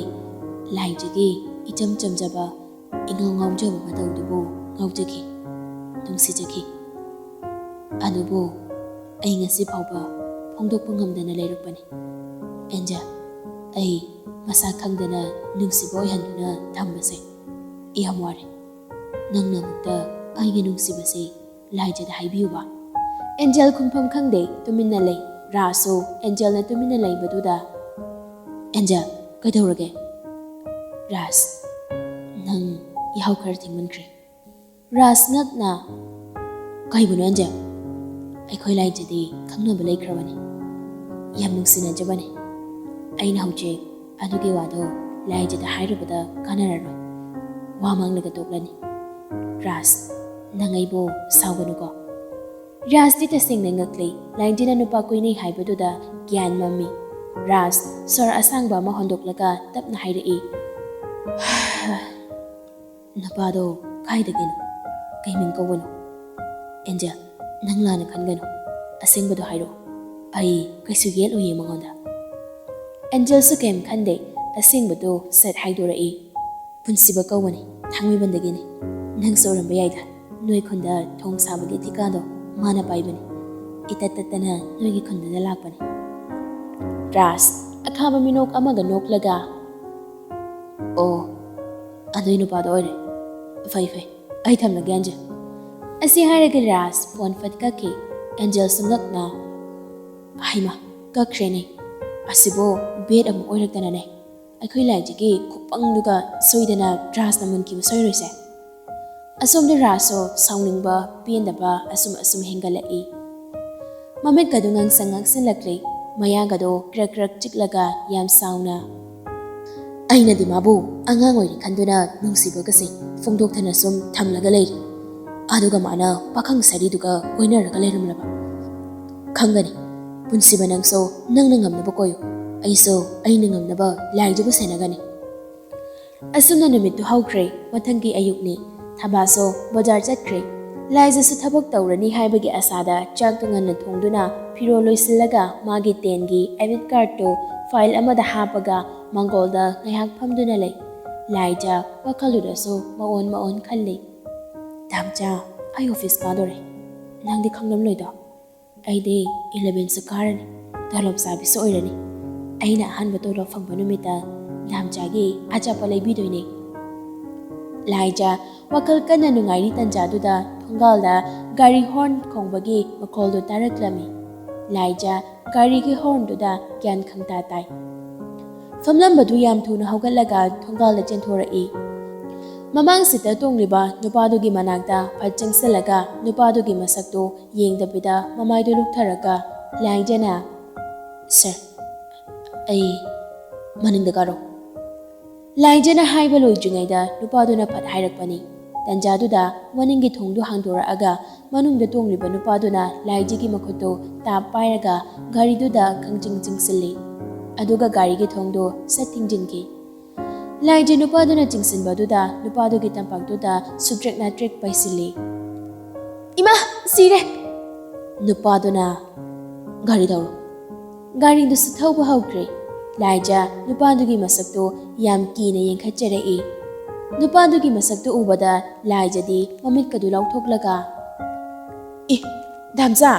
ꯂꯥꯏꯖꯒꯤ ꯏꯆꯝ ꯆꯝꯖꯕ, ꯏꯉꯥꯎ ꯉꯥꯎꯖꯕ ꯃꯇꯧꯗꯨꯕꯨ ꯉꯥꯎꯖꯈꯤ, ꯅꯨꯡꯁꯤꯖꯈꯤ꯫ ꯑꯗꯨꯕꯨ ꯑꯩ ꯉꯁꯤ ꯐꯥꯎꯕ ꯐꯣꯡꯗꯣꯛꯄ ꯉꯝꯗꯅ ꯂꯩꯔꯛꯄꯅꯤ꯫ ꯑꯦꯟꯖꯦꯜ, ꯑꯩ ꯃꯁꯥ ꯈꯪꯗꯅ ꯅꯨꯡꯁꯤꯕ ꯑꯣꯏꯍꯟꯗꯨꯅ ꯊꯝꯕꯁꯦ ꯌꯥꯝ ꯋꯥꯔꯦ꯫ ꯅꯪꯅ ꯑꯃꯨꯛꯇ ꯑꯩꯒꯤ ꯅꯨꯡꯁꯤꯕꯁꯦ ꯂꯥꯏꯖꯗ ꯍꯥꯏꯕꯤꯌꯨꯕ꯫ ꯑꯦꯟꯖꯦꯜ ꯈꯨꯝꯐꯝ ꯈꯪꯗꯦ, ꯇꯨꯃꯤꯟꯅ ꯂꯩ꯫ ꯔꯥꯖꯁꯨ ꯑꯦꯟꯖꯦꯜꯅ ꯇꯨꯃꯤꯟꯅ ꯂꯩꯕꯗꯨꯗ, "ꯑꯦꯟꯖꯦꯜ, ꯀꯩꯗꯧꯔꯒꯦ?" "ꯔꯥꯖ, ꯅꯪ ꯌꯥꯍꯧ ꯈꯔ ꯊꯦꯡꯃꯟꯈ꯭ꯔꯦ꯫" ꯔꯥꯖ ꯉꯛꯅ, "ꯀꯩꯕꯨꯅꯣ ꯑꯦꯟꯖꯦꯜ? ꯑꯩꯈꯣꯏ ꯂꯥꯏꯖꯗꯤ ꯈꯪꯅꯕ ꯂꯩꯈ꯭ꯔꯕꯅꯤ, ꯌꯥꯝ ꯅꯨꯡꯁꯤꯅꯖꯕꯅꯤ꯫ ꯑꯩꯅ ꯍꯧꯖꯤꯛ ꯑꯗꯨꯒꯤ ꯋꯥꯗꯣ ꯂꯥꯏꯖꯗ ꯍꯥꯏꯔꯨꯕꯗ ꯀꯥꯟꯅꯔꯔꯣꯏ꯫ ꯋꯥ ꯃꯥꯡꯂꯒ ꯇꯣꯛꯂꯅꯤ꯫ ꯔꯥꯖ, ꯅꯪ ꯑꯩꯕꯨ ꯁꯥꯎꯒꯅꯨꯀꯣ꯫" ꯔꯥꯖꯗꯤ ꯇꯁꯦꯡꯅ ꯉꯛꯂꯤ꯫ ꯂꯥꯏꯟꯖꯤꯅ ꯅꯨꯄꯥ ꯀꯣꯏꯅꯩ ꯍꯥꯏꯕꯗꯨꯗ ꯒ꯭ꯌꯥꯟ ꯃꯝꯃꯤ꯫ ꯔꯥꯖ ꯁꯣꯔ ꯑꯁꯥꯡꯕ ꯑꯃ ꯍꯣꯟꯗꯣꯛꯂꯒ ꯇꯞꯅ ꯍꯥꯏꯔꯛꯏ, "ꯅꯨꯄꯥꯗꯣ ꯀꯥꯏꯗꯒꯤꯅꯣ? ꯀꯩ ꯃꯤꯡ ꯀꯧꯕꯅꯣ?" "ꯑꯦꯟꯖꯦꯜ, ꯅꯪ ꯂꯥꯟꯅ ꯈꯟꯒꯅꯨ꯫ ꯑꯁꯦꯡꯕꯗꯣ ꯍꯥꯏꯔꯛꯑꯣ꯫ ꯑꯩ ꯀꯩꯁꯨ ꯌꯦꯠꯂꯣꯏꯌꯦ ꯃꯉꯣꯟꯗ꯫" ꯑꯦꯟꯖꯦꯜꯁꯨ ꯀꯩꯝ ꯈꯟꯗꯦ꯫ ꯑꯁꯦꯡꯕꯗꯣ ꯁꯠ ꯍꯥꯏꯗꯣꯔꯛꯏ꯫ "ꯄꯨꯟꯁꯤꯕ ꯀꯧꯕꯅꯤ, ꯊꯥꯡꯃꯩꯕꯟꯗꯒꯤꯅꯤ꯫ ꯅꯪꯁꯨ ꯎꯔꯝꯕ ꯌꯥꯏꯗ, ꯅꯣꯏ ꯈꯨꯟꯗ ꯊꯣꯡ ꯁꯥꯕꯒꯤ ꯊꯤꯀꯥꯗꯣ ꯃꯥꯅ ꯄꯥꯏꯕꯅꯤ꯫ ꯏꯇꯠ ꯇꯠꯇꯅ ꯅꯣꯏꯒꯤ ꯈꯨꯟꯗꯨꯗ ꯂꯥꯛꯄꯅꯤ꯫" ꯔꯥꯖ, ꯑꯈꯥꯕ ꯃꯤꯅꯣꯛ ꯑꯃꯒ ꯅꯣꯛꯂꯒ, "ꯑꯣ, ꯑꯗꯨꯏ ꯅꯨꯄꯥꯗꯣ ꯑꯣꯏꯔꯦ꯫ ꯐꯩ, ꯐꯩ, ꯑꯩ ꯊꯝꯂꯒꯦ, ꯑꯦꯟꯖꯦꯜ꯫" ꯑꯁꯤ ꯍꯥꯏꯔꯒ ꯔꯥꯖ ꯐꯣꯟ ꯐꯠ ꯀꯛꯈꯤ꯫ ꯑꯦꯟꯖꯦꯜꯁꯨ ꯉꯛꯅ, "ꯍꯩꯃꯥ, ꯀꯛꯈ꯭ꯔꯦꯅꯦ꯫ ꯑꯁꯤꯕꯨ ꯕꯦꯠ ꯑꯃꯨꯛ ꯑꯣꯏꯔꯛꯇꯅꯅꯦ꯫ ꯑꯩꯈꯣꯏ ꯂꯥꯏꯖꯒꯤ ꯈꯨꯄꯪꯗꯨꯒ ꯁꯣꯏꯗꯅ ꯔꯥꯖꯅ ꯃꯨꯟꯈꯤꯕ ꯁꯣꯏꯔꯣꯏꯁꯦ꯫" ꯑꯁꯣꯝꯗ ꯔꯥꯖꯁꯨ ꯁꯥꯎꯅꯤꯡꯕ, ꯄꯦꯟꯗꯕ ꯑꯁꯨꯝ ꯑꯁꯨꯝ ꯍꯦꯟꯒꯠꯂꯛꯏ꯫ ꯃꯃꯤꯠꯀꯗꯨ ꯉꯥꯡꯁꯪ ꯉꯥꯡꯁꯤꯜꯂꯛꯂꯤ꯫ ꯃꯌꯥꯒꯗꯣ ꯀ꯭ꯔꯛ ꯀ꯭ꯔꯛ ꯆꯤꯛꯂꯒ ꯌꯥꯝ ꯁꯥꯎꯅ, "ꯑꯩꯅꯗꯤ ꯃꯥꯕꯨ ꯑꯉꯥꯡ ꯑꯣꯏꯔꯤ ꯈꯟꯗꯨꯅ ꯅꯨꯡꯁꯤꯕꯒꯁꯦ ꯐꯣꯡꯗꯣꯛꯇꯅ ꯁꯨꯝ ꯊꯝꯂꯒ ꯂꯩꯔꯤ꯫ ꯑꯗꯨꯒ ꯃꯥꯅ ꯄꯥꯈꯪ ꯁꯥꯔꯤꯗꯨꯒ ꯀꯣꯏꯅꯔꯒ ꯂꯩꯔꯝꯂꯕ꯫ ꯈꯪꯒꯅꯤ, ꯄꯨꯟꯁꯤꯕ, ꯅꯪꯁꯨ ꯅꯪꯅ ꯉꯝꯅꯕ ꯀꯣꯏꯌꯨ, ꯑꯩꯁꯨ ꯑꯩꯅ ꯉꯝꯅꯕ ꯂꯥꯏꯖꯕꯨ ꯁꯦꯟꯅꯒꯅꯤ"꯫ ꯑꯁꯨꯝꯅ ꯅꯨꯃꯤꯠꯇꯨ ꯍꯧꯈ꯭ꯔꯦ꯫ ꯃꯊꯪꯒꯤ ꯑꯌꯨꯛꯅꯤ꯫ ꯊꯕꯥꯁꯨ ꯕꯖꯥꯔ ꯆꯠꯈ꯭ꯔꯦ꯫ ꯂꯥꯏꯖꯁꯨ ꯊꯕꯛ ꯇꯧꯔꯅꯤ ꯍꯥꯏꯕꯒꯤ ꯑꯁꯥꯗ ꯆꯥꯛꯇꯨ ꯉꯟꯅ ꯊꯣꯡꯗꯨꯅ ꯐꯤꯔꯣꯜ ꯂꯣꯏꯁꯤꯜꯂꯒ ꯃꯥꯒꯤ ꯇꯦꯟꯒꯤ ꯑꯦꯗꯃꯤꯠ ꯀꯥꯔꯠꯇꯨ ꯐꯥꯏꯜ ꯑꯃꯗ ꯍꯥꯞꯄꯒ ꯃꯥꯡꯒꯣꯜꯗ ꯉꯥꯏꯍꯥꯛ ꯐꯝꯗꯨꯅ ꯂꯩ꯫ ꯂꯥꯏꯖ ꯋꯥꯈꯜꯗꯨꯗꯁꯨ ꯃꯑꯣꯟ ꯃꯑꯣꯟ ꯈꯜꯂꯤ꯫ "ꯗꯥꯝꯆꯥ, ꯑꯩ ꯑꯣꯐꯤꯁ ꯀꯥꯗꯣꯔꯦ꯫ ꯅꯪꯗꯤ ꯈꯪꯂꯝꯂꯣꯏꯗꯣ? ꯑꯩꯗꯤ ꯏꯂꯦꯚꯦꯟꯁꯨ ꯀꯥꯔꯅꯤ, ꯇꯣꯂꯣꯞ ꯆꯥꯕꯤꯁꯨ ꯑꯣꯏꯔꯅꯤ꯫ ꯑꯩꯅ ꯑꯍꯥꯟꯕ ꯇꯣꯂꯣꯞ ꯐꯪꯕ ꯅꯨꯃꯤꯠꯇ ꯗꯥꯝꯆꯥꯒꯤ ꯑꯆꯥꯄꯣꯠ ꯂꯩꯕꯤꯗꯣꯏꯅꯦ"꯫ ꯂꯥꯏꯖ ꯋꯥꯈꯜ ꯀꯟꯅ ꯅꯨꯡꯉꯥꯏꯔꯤ ꯇꯟꯖꯥꯗꯨꯗ ꯊꯣꯡꯒꯥꯜꯗ ꯒꯥꯔꯤ ꯍꯣꯔꯟ ꯈꯣꯡꯕꯒꯤ ꯃꯈꯣꯜꯗꯨ ꯇꯥꯔꯛꯂꯝꯃꯤ꯫ ꯂꯥꯏꯖ ꯒꯥꯔꯤꯒꯤ ꯍꯣꯔꯟꯗꯨꯗ ꯒ꯭ꯌꯥꯟ ꯈꯪꯇꯥ ꯇꯥꯏ꯫ ꯐꯝꯂꯝꯕꯗꯨ ꯌꯥꯝ ꯊꯨꯅ ꯍꯧꯒꯠꯂꯒ ꯊꯣꯡꯒꯥꯜꯗ ꯆꯦꯟꯊꯣꯔꯛꯏ꯫ ꯃꯃꯥꯡ ꯁꯤꯠꯇ ꯇꯣꯡꯂꯤꯕ ꯅꯨꯄꯥꯗꯨꯒꯤ ꯃꯅꯥꯛꯇ ꯐꯠ ꯆꯪꯁꯤꯜꯂꯒ ꯅꯨꯄꯥꯗꯨꯒꯤ ꯃꯁꯛꯇꯨ ꯌꯦꯡꯗꯕꯤꯗ ꯃꯃꯥꯏꯗꯨ ꯂꯨꯛꯊꯔꯒ ꯂꯥꯏꯖꯅ, "ꯁꯥꯔ, ꯑꯩ ꯃꯅꯤꯡꯗ ꯀꯥꯔꯣ"꯫ ꯂꯥꯏꯖꯅ ꯍꯥꯏꯕ ꯂꯣꯏꯗ꯭ꯔꯤꯉꯩꯗ ꯅꯨꯄꯥꯗꯨꯅ ꯐꯠ ꯍꯥꯏꯔꯛꯄꯅꯤ꯫ ꯇꯟꯖꯥꯗꯨꯗ ꯃꯅꯤꯡꯒꯤ ꯊꯣꯡꯗꯨ ꯍꯥꯡꯗꯣꯔꯛꯑꯒ ꯃꯅꯨꯡꯗ ꯇꯣꯡꯂꯤꯕ ꯅꯨꯄꯥꯗꯨꯅ ꯂꯥꯏꯖꯒꯤ ꯃꯈꯨꯠꯇꯨ ꯇꯥꯞ ꯄꯥꯏꯔꯒ ꯒꯥꯔꯤꯗꯨꯗ ꯈꯪꯆꯤꯡ ꯆꯤꯡꯁꯤꯜꯂꯤ꯫ ꯑꯗꯨꯒ ꯒꯥꯔꯤꯒꯤ ꯊꯣꯡꯗꯨ ꯁꯠ ꯊꯤꯡꯖꯤꯟꯈꯤ꯫ ꯂꯥꯏꯖ ꯅꯨꯄꯥꯗꯨꯅ ꯆꯤꯡꯁꯤꯟꯕꯗꯨꯗ ꯅꯨꯄꯥꯗꯨꯒꯤ ꯇꯝꯄꯥꯛꯇꯨꯗ ꯁꯨꯇ꯭ꯔꯦꯛ ꯅꯥꯇ꯭ꯔꯦꯛ ꯄꯥꯏꯁꯤꯜꯂꯤ꯫ "ꯏꯃꯥ, ꯁꯤꯔꯦ!" ꯅꯨꯄꯥꯗꯨꯅ, "ꯒꯥꯔꯤ ꯊꯧꯔꯣ"꯫ ꯒꯥꯔꯤꯗꯨꯁꯨ ꯊꯧꯕ ꯍꯧꯈ꯭ꯔꯦ꯫ ꯂꯥꯏꯖ ꯅꯨꯄꯥꯗꯨꯒꯤ ꯃꯁꯛꯇꯨ ꯌꯥꯝ ꯀꯤꯅ ꯌꯦꯡꯈꯠꯆꯔꯛꯏ꯫ ꯅꯨꯄꯥꯗꯨꯒꯤ ꯃꯁꯛꯇꯨ ꯎꯕꯗ ꯂꯥꯏꯖꯗꯤ ꯃꯃꯤꯠꯀꯗꯨ ꯂꯥꯎꯊꯣꯛꯂꯒ, "ꯏ, ꯗꯥꯝꯆꯥ!"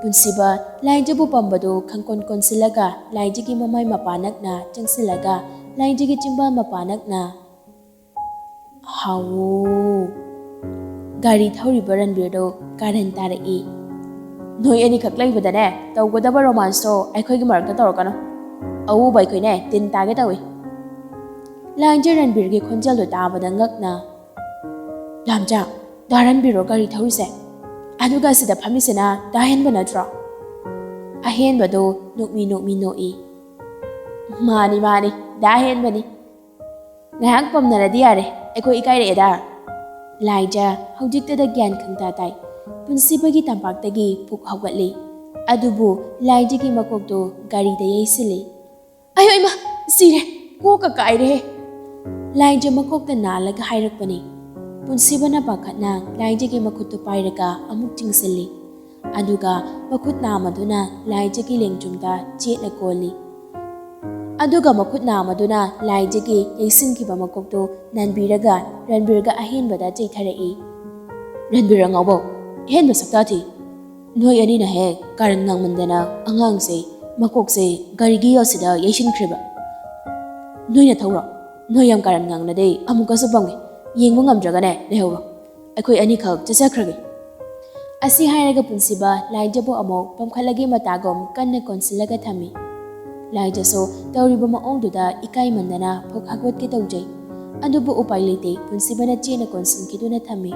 ꯄꯨꯟꯁꯤꯕ ꯂꯥꯏꯖꯕꯨ ꯄꯝꯕꯗꯨ ꯈꯪꯀꯣꯟ ꯀꯣꯟꯁꯤꯜꯂꯒ ꯂꯥꯏꯖꯒꯤ ꯃꯃꯥꯏ ꯃꯄꯥ ꯅꯛꯅ ꯆꯪꯁꯤꯜꯂꯒ ꯂꯥꯏꯖꯒꯤ ꯆꯤꯝꯕꯥꯜ ꯃꯄꯥ ꯅꯛꯅ, "ꯍꯥꯎ!" ꯒꯥꯔꯤ ꯊꯧꯔꯤꯕ ꯔꯟꯕꯤꯔꯗꯨ ꯀꯥꯔꯟ ꯇꯥꯔꯛꯏ꯫ "ꯅꯣꯏ ꯑꯅꯤꯈꯛ ꯂꯩꯕꯗꯅꯦ, ꯇꯧꯒꯗꯕ ꯔꯣꯃꯥꯟꯁꯇꯣ ꯑꯩꯈꯣꯏꯒꯤ ꯃꯔꯛꯇ ꯇꯧꯔꯛꯀꯅꯨ꯫ ꯑꯎꯕ ꯑꯩꯈꯣꯏꯅꯦ ꯇꯤꯟ ꯇꯥꯒꯦ ꯇꯧꯏ"꯫ ꯂꯥꯏꯖ ꯔꯟꯕꯤꯔꯒꯤ ꯈꯣꯟꯖꯦꯜꯗꯨ ꯇꯥꯕꯗ ꯉꯛꯅ, "ꯗꯥꯝꯆꯥ, ꯗꯥ ꯔꯟꯕꯤꯔꯔꯣ ꯒꯥꯔꯤ ꯊꯧꯔꯤꯁꯦ? ꯑꯗꯨꯒ ꯑꯁꯤꯗ ꯐꯝꯃꯤꯁꯤꯅ ꯗꯥ ꯍꯦꯟꯕ ꯅꯠꯇ꯭ꯔꯣ?" ꯑꯍꯦꯟꯕꯗꯣ ꯅꯣꯛꯃꯤ ꯅꯣꯛꯃꯤ ꯅꯣꯛꯏ꯫ "ꯃꯥꯅꯤ, ꯃꯥꯅꯤ, ꯗꯥ ꯍꯦꯟꯕꯅꯤ꯫ ꯉꯥꯏꯍꯥꯛ ꯄꯝꯅꯔꯗꯤ ꯌꯥꯔꯦ, ꯑꯩꯈꯣꯏ ꯏꯀꯥꯏꯔꯛꯑꯦꯗ꯫" ꯂꯥꯏꯖ ꯍꯧꯖꯤꯛꯇꯗ ꯒ꯭ꯌꯥꯟ ꯈꯪꯇꯥ ꯇꯥꯏ꯫ ꯄꯨꯟꯁꯤꯕꯒꯤ ꯇꯝꯄꯥꯛꯇꯒꯤ ꯄꯨꯛ ꯍꯧꯒꯠꯂꯤ꯫ ꯑꯗꯨꯕꯨ ꯂꯥꯏꯖꯒꯤ ꯃꯀꯣꯛꯇꯣ ꯒꯥꯔꯤꯗ ꯌꯩꯁꯤꯜꯂꯤ꯫ "ꯑꯌꯣ ꯏꯃꯥ, ꯁꯤꯔꯦ, ꯀꯣꯛꯀ ꯀꯥꯏꯔꯦꯍꯦ!" ꯂꯥꯏꯖ ꯃꯀꯣꯛꯇ ꯅꯥꯜꯂꯒ ꯍꯥꯏꯔꯛꯄꯅꯤ꯫ ꯄꯨꯟꯁꯤꯕꯅ ꯄꯥꯈꯠꯅ ꯂꯥꯏꯖꯒꯤ ꯃꯈꯨꯠꯇꯨ ꯄꯥꯏꯔꯒ ꯑꯃꯨꯛ ꯆꯤꯡꯁꯤꯜꯂꯤ꯫ ꯑꯗꯨꯒ ꯃꯈꯨꯠ ꯅꯥꯝꯃꯗꯨꯅ ꯂꯥꯏꯖꯒꯤ ꯂꯦꯡꯖꯨꯝꯗ ꯆꯦꯠꯅ ꯀꯣꯜꯂꯤ꯫ ꯑꯗꯨꯒ ꯃꯈꯨꯠ ꯅꯥꯝꯃꯗꯨꯅ ꯂꯥꯏꯖꯒꯤ ꯌꯩꯁꯤꯟꯈꯤꯕ ꯃꯀꯣꯛꯇꯨ ꯅꯥꯟꯕꯤꯔꯒ ꯔꯟꯕꯤꯔꯒ ꯑꯍꯦꯟꯕꯗ ꯆꯩꯊꯔꯛꯏ꯫ "ꯔꯟꯕꯤꯔ ꯑꯉꯥꯎꯕꯧ, ꯑꯍꯦꯟꯕ ꯁꯛꯇꯥ ꯊꯤ꯫ ꯅꯣꯏ ꯑꯅꯤꯅ ꯍꯦꯛ ꯀꯥꯔꯟ ꯉꯥꯡꯃꯟꯗꯅ ꯑꯉꯥꯡꯁꯦ ꯃꯀꯣꯛꯁꯦ ꯒꯥꯔꯤꯒꯤ ꯑꯁꯤꯗ ꯌꯩꯁꯤꯟꯈ꯭ꯔꯤꯕ꯫ ꯅꯣꯏꯅ ꯊꯧꯔꯣ꯫ ꯅꯣꯏ ꯌꯥꯝ ꯀꯥꯔꯟ ꯉꯥꯡꯅꯗꯦ, ꯑꯃꯨꯛꯀꯁꯨ ꯄꯪꯉꯦ꯫ ꯌꯦꯡꯕ ꯉꯝꯗ꯭ꯔꯒꯅꯦ ꯂꯩꯍꯧꯔꯣ꯫ ꯑꯩꯈꯣꯏ ꯑꯅꯤꯈꯛ ꯆꯠꯆꯈ꯭ꯔꯒꯦ꯫" ꯑꯁꯤ ꯍꯥꯏꯔꯒ ꯄꯨꯟꯁꯤꯕ ꯂꯥꯏꯖꯕꯨ ꯑꯃꯨꯛ ꯄꯝꯈꯠꯂꯒꯦ ꯃꯇꯥꯒꯨꯝ ꯀꯟꯅ ꯀꯣꯟꯁꯤꯜꯂꯒ ꯊꯝꯃꯤ꯫ ꯂꯥꯏꯖꯁꯨ ꯇꯧꯔꯤꯕ ꯃꯑꯣꯡꯗꯨꯗ ꯏꯀꯥꯏꯃꯟꯗꯅ ꯐꯨꯛ ꯍꯥꯒꯠꯀꯦ ꯇꯧꯖꯩ꯫ ꯑꯗꯨꯕꯨ ꯎꯄꯥꯏ ꯂꯩꯇꯦ, ꯄꯨꯟꯁꯤꯕꯅ ꯆꯦꯠꯅ ꯀꯣꯟꯁꯤꯟꯈꯤꯗꯨꯅ ꯊꯝꯃꯤ꯫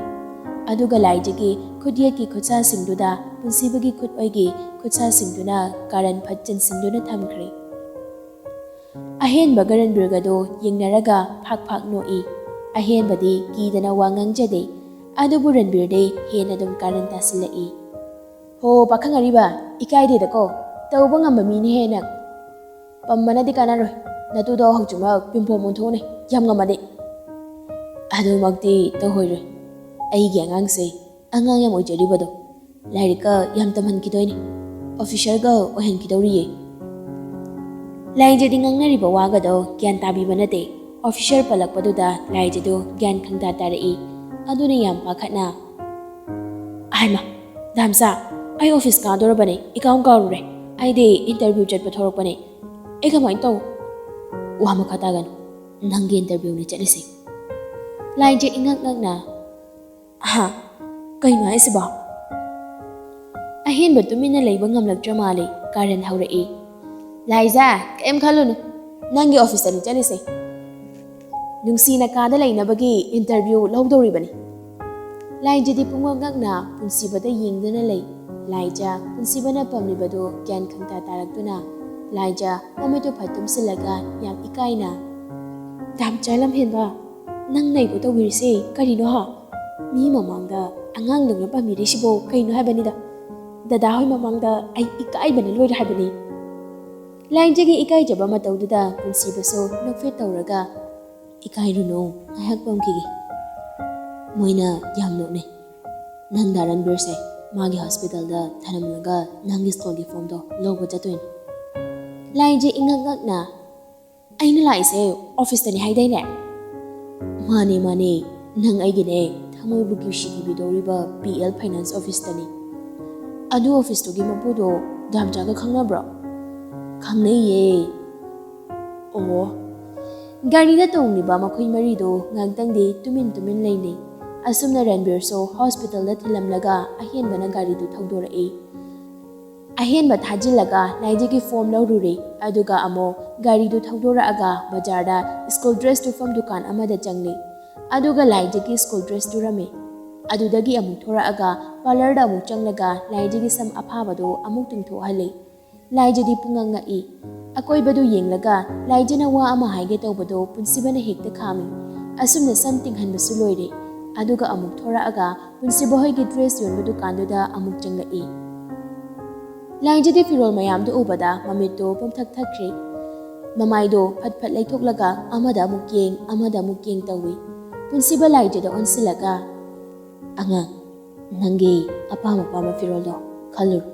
ꯑꯗꯨꯒ ꯂꯥꯏꯖꯒꯤ ꯈꯨꯠꯌꯦꯛꯀꯤ ꯈꯨꯠꯁꯥꯁꯤꯡꯗꯨꯗ ꯄꯨꯟꯁꯤꯕꯒꯤ ꯈꯨꯠꯑꯣꯏꯒꯤ ꯈꯨꯠꯁꯥꯁꯤꯡꯗꯨꯅ ꯀꯥꯔꯟ ꯐꯠ ꯆꯤꯟꯁꯤꯟꯗꯨꯅ ꯊꯝꯈ꯭ꯔꯦ꯫ ꯑꯍꯦꯟꯕꯒ ꯔꯟꯕꯤꯔꯒꯗꯣ ꯌꯦꯡꯅꯔꯒ ꯐꯥꯛ ꯐꯥꯛ ꯅꯣꯛꯏ꯫ ꯑꯍꯦꯟꯕꯗꯤ ꯀꯤꯗꯅ ꯋꯥ ꯉꯥꯡꯖꯗꯦ꯫ ꯑꯗꯨꯕꯨ ꯔꯟꯕꯤꯔꯗꯤ ꯍꯦꯟꯅ ꯑꯗꯨꯝ ꯀꯥꯔꯟ ꯇꯥꯁꯤꯜꯂꯛꯏ꯫ "ꯍꯣ, ꯄꯥꯈꯪ ꯑꯔꯤꯕ, ꯏꯀꯥꯏꯗꯦꯗꯀꯣ꯫ ꯇꯧꯕ ꯉꯝꯕ ꯃꯤꯅꯦꯍꯦ ꯅꯪ꯫ ꯄꯝꯕꯅꯗꯤ ꯀꯥꯟꯅꯔꯣꯏ꯫ ꯅꯇꯨꯗꯣ ꯍꯧꯖꯤꯛꯃꯛ ꯄꯤꯝꯄꯣꯝ ꯑꯣꯟꯊꯣꯛꯎꯅꯦ, ꯌꯥꯝ ꯉꯝꯃꯗꯤ꯫" "ꯑꯗꯨꯃꯛꯇꯤ ꯇꯧꯍꯣꯏꯔꯣꯏ꯫ ꯑꯩꯒꯤ ꯑꯉꯥꯡꯁꯦ ꯑꯉꯥꯡ ꯌꯥꯝ ꯑꯣꯏꯖꯔꯤꯕꯗꯣ ꯂꯥꯏꯔꯤꯛꯀ ꯌꯥꯝ ꯇꯝꯍꯟꯈꯤꯗꯣꯏꯅꯤ, ꯑꯣꯐꯤꯁꯔꯒ ꯑꯣꯏꯍꯟꯈꯤꯗꯧꯔꯤꯌꯦ꯫" ꯂꯥꯏꯖꯗꯤ ꯉꯥꯡꯅꯔꯤꯕ ꯋꯥꯒꯗꯣ ꯒ꯭ꯌꯥꯟ ꯇꯥꯕꯤꯕ ꯅꯠꯇꯦ꯫ ꯑꯣꯐꯤꯁꯔ ꯄꯜꯂꯛꯄꯗꯨꯗ ꯂꯥꯏꯖꯗꯣ ꯒ꯭ꯌꯥꯟ ꯈꯪꯇꯥ ꯇꯥꯔꯛꯏ꯫ ꯑꯗꯨꯅ ꯌꯥꯝ ꯄꯥꯈꯠꯅ, "ꯍꯥꯏꯃ, ꯗꯥꯝꯆꯥ, ꯑꯩ ꯑꯣꯐꯤꯁ ꯀꯥꯗꯣꯔꯕꯅꯦ, ꯏꯀꯥꯎ ꯀꯥꯎꯔꯨꯔꯦ꯫ ꯑꯩꯗꯤ ꯏꯟꯇꯔꯚ꯭ꯌꯨ ꯆꯠꯄ ꯊꯣꯔꯛꯄꯅꯦ꯫ ꯑꯩ ꯀꯃꯥꯏꯅ ꯇꯧ?" "ꯋꯥ ꯃꯈꯥ ꯇꯥꯒꯅꯨ, ꯅꯪꯒꯤ ꯏꯟꯇꯔꯚ꯭ꯌꯨꯅꯤ ꯆꯠꯂꯤꯁꯦ꯫" ꯂꯥꯏꯖ ꯏꯉꯛ ꯉꯛꯅ, "ꯍꯥ? ꯀꯩꯅꯣ ꯍꯥꯏꯁꯤꯕꯣ?" ꯑꯍꯦꯟꯕ ꯇꯨꯃꯤꯟꯅ ꯂꯩꯕ ꯉꯝꯂꯛꯇ꯭ꯔ ꯃꯥꯜꯂꯦ, ꯀꯥꯔꯟ ꯍꯧꯔꯛꯏ꯫ "ꯂꯥꯏꯖ, ꯀꯩꯝ ꯈꯜꯂꯨꯅꯨ, ꯅꯪꯒꯤ ꯑꯣꯐꯤꯁꯇꯅꯤ ꯆꯠꯂꯤꯁꯦ꯫ ꯅꯨꯡꯁꯤꯅ ꯀꯥꯗ ꯂꯩꯅꯕꯒꯤ ꯏꯟꯇꯔꯚ꯭ꯌꯨ ꯂꯧꯗꯧꯔꯤꯕꯅꯤ꯫" ꯂꯥꯏꯖꯗꯤ ꯄꯨꯡꯉꯛ ꯉꯛꯅ ꯄꯨꯟꯁꯤꯕꯗ ꯌꯦꯡꯗꯨꯅ ꯂꯩ꯫ ꯂꯥꯏꯖ ꯄꯨꯟꯁꯤꯕꯅ ꯄꯝꯂꯤꯕꯗꯨ ꯒ꯭ꯌꯥꯟ ꯈꯪꯇꯥ ꯇꯥꯔꯛꯇꯨꯅ ꯂꯥꯏꯖ ꯃꯃꯤꯠꯇꯨ ꯐꯠ ꯇꯨꯝꯁꯤꯜꯂꯒ ꯌꯥꯝ ꯏꯀꯥꯏꯅ, "ꯗꯥꯝꯆꯥ ꯂꯝꯍꯦꯟꯕ, ꯅꯪ ꯅꯩꯕ ꯇꯧꯕꯤꯔꯤꯁꯦ ꯀꯔꯤꯅꯣ ꯍꯥ? ꯃꯤ ꯃꯃꯥꯡꯗ ꯑꯉꯥꯡꯗꯧꯅ ꯄꯥꯝꯕꯤꯔꯤꯁꯤꯕꯣ ꯀꯩꯅꯣ ꯍꯥꯏꯕꯅꯤꯗ꯫ ꯗꯗꯥ ꯍꯣꯏ ꯃꯃꯥꯡꯗ ꯑꯩ ꯏꯀꯥꯏꯕꯅ ꯂꯣꯏꯔꯦ ꯍꯥꯏꯕꯅꯤ꯫" ꯂꯥꯏꯖꯒꯤ ꯏꯀꯥꯏꯖꯕ ꯃꯇꯧꯗꯨꯗ ꯄꯨꯟꯁꯤꯕꯁꯨ ꯅꯣꯛꯐꯦꯠ ꯇꯧꯔꯒ, "ꯏꯀꯥꯏꯔꯨꯅꯨ, ꯉꯥꯏꯍꯥꯛ ꯄꯝꯈꯤꯒꯦ꯫ ꯃꯣꯏꯅ ꯌꯥꯝ ꯅꯣꯛꯅꯩ꯫ ꯅꯪ ꯗꯥ ꯔꯟꯕꯤꯔꯁꯦ ꯃꯥꯒꯤ ꯍꯣꯁꯄꯤꯇꯥꯜꯗ ꯊꯅꯝꯂꯒ ꯅꯪꯒꯤ ꯁ꯭ꯀꯨꯜꯒꯤ ꯐꯣꯝꯗꯣ ꯂꯧꯕ ꯆꯠꯇꯣꯏꯅꯤ꯫" ꯂꯥꯏꯖ ꯏꯉꯛ ꯉꯛꯅ, "ꯑꯩꯅ ꯂꯥꯛꯏꯁꯦ ꯑꯣꯐꯤꯁꯇꯅꯤ ꯍꯥꯏꯗꯥꯏꯅꯦ?" "ꯃꯥꯅꯦ, ꯃꯥꯅꯦ, ꯅꯪ ꯑꯩꯒꯤꯅꯦ ꯊꯃꯣꯏꯕꯨ ꯀꯤꯁꯤ ꯀꯤꯕꯤꯗꯧꯔꯤꯕ ꯄꯤ ꯑꯦꯜ ꯐꯥꯏꯅꯥꯟꯁ ꯑꯣꯐꯤꯁꯇꯅꯤ꯫ ꯑꯗꯨ ꯑꯣꯐꯤꯁꯇꯨꯒꯤ ꯃꯄꯨꯗꯣ ꯗꯥꯝꯆꯥꯒ ꯈꯪꯅꯕ꯭ꯔꯣ?" "ꯈꯪꯅꯩꯌꯦ꯫" "ꯑꯣ꯫" ꯒꯥꯔꯤꯗ ꯇꯣꯡꯂꯤꯕ ꯃꯈꯣꯏ ꯃꯔꯤꯗꯣ ꯉꯥꯛꯇꯪꯗꯤ ꯇꯨꯃꯤꯟ ꯇꯨꯃꯤꯟ ꯂꯩꯅꯩ꯫ ꯑꯁꯨꯝꯅ ꯔꯟꯕꯤꯔꯁꯨ ꯍꯣꯁꯄꯤꯇꯥꯜꯗ ꯊꯤꯜꯂꯝꯂꯒ ꯑꯍꯦꯟꯕꯅ ꯒꯥꯔꯤꯗꯨ ꯊꯧꯗꯣꯔꯛꯏ꯫ ꯑꯍꯦꯟꯕ ꯊꯥꯖꯤꯜꯂꯒ ꯂꯥꯏꯖꯒꯤ ꯐꯣꯝ ꯂꯧꯔꯨꯔꯦ꯫ ꯑꯗꯨꯒ ꯑꯃꯨꯛ ꯒꯥꯔꯤꯗꯨ ꯊꯧꯗꯣꯔꯛꯑꯒ ꯕꯖꯥꯔꯗ ꯁ꯭ꯀꯨꯜ ꯗ꯭ꯔꯦꯁ ꯇꯨꯐꯝ ꯗꯨꯀꯥꯟ ꯑꯃꯗ ꯆꯪꯂꯦ꯫ ꯑꯗꯨꯒ ꯂꯥꯏꯖꯒꯤ ꯁ꯭ꯀꯨꯜ ꯗ꯭ꯔꯦꯁ ꯇꯨꯔꯝꯃꯦ꯫ ꯑꯗꯨꯗꯒꯤ ꯑꯃꯨꯛ ꯊꯣꯔꯛꯑꯒ ꯄꯥꯔꯂꯔꯗ ꯑꯃꯨꯛ ꯆꯪꯂꯒ ꯂꯥꯏꯖꯒꯤ ꯁꯝ ꯑꯐꯥꯕꯗꯨ ꯑꯃꯨꯛ ꯇꯤꯡꯊꯣꯛꯍꯜꯂꯦ꯫ ꯂꯥꯏꯖꯗꯤ ꯄꯨꯡꯉꯛ ꯉꯛꯏ꯫ ꯑꯀꯣꯏꯕꯗꯨ ꯌꯦꯡꯂꯒ ꯂꯥꯏꯖꯅ ꯋꯥ ꯑꯃ ꯍꯥꯏꯒꯦ ꯇꯧꯕꯗꯨ ꯄꯨꯟꯁꯤꯕꯅ ꯍꯦꯛꯇ ꯈꯥꯝꯃꯤ꯫ ꯑꯁꯨꯝꯅ ꯁꯝ ꯇꯤꯡꯍꯟꯕꯁꯨ ꯂꯣꯏꯔꯦ꯫ ꯑꯗꯨꯒ ꯑꯃꯨꯛ ꯊꯣꯔꯛꯑꯒ ꯄꯨꯟꯁꯤꯕ ꯍꯣꯏꯒꯤ ꯗ꯭ꯔꯦꯁ ꯌꯣꯟꯕ ꯗꯨꯀꯥꯟꯗꯨꯗ ꯑꯃꯨꯛ ꯆꯪꯂꯛꯏ꯫ ꯂꯥꯏꯖꯗꯤ ꯐꯤꯔꯣꯜ ꯃꯌꯥꯝꯗꯨ ꯎꯕꯗ ꯃꯃꯤꯠꯇꯨ ꯄꯨꯝꯊꯛ ꯊꯛꯈ꯭ꯔꯦ꯫ ꯃꯃꯥꯏꯗꯣ ꯐꯠ ꯐꯠ ꯂꯩꯊꯣꯛꯂꯒ ꯑꯃꯗ ꯑꯃꯨꯛ ꯌꯦꯡ, ꯑꯃꯗ ꯑꯃꯨꯛ ꯌꯦꯡ ꯇꯧꯏ꯫ ꯄꯨꯟꯁꯤꯕ ꯂꯥꯏꯖꯗ ꯑꯣꯟꯁꯤꯜꯂꯒ, "ꯑꯉꯥꯡ, ꯅꯪꯒꯤ ꯑꯄꯥꯝ ꯑꯄꯥꯝꯕ ꯐꯤꯔꯣꯜꯗꯣ ꯈꯜꯂꯨꯔꯣ꯫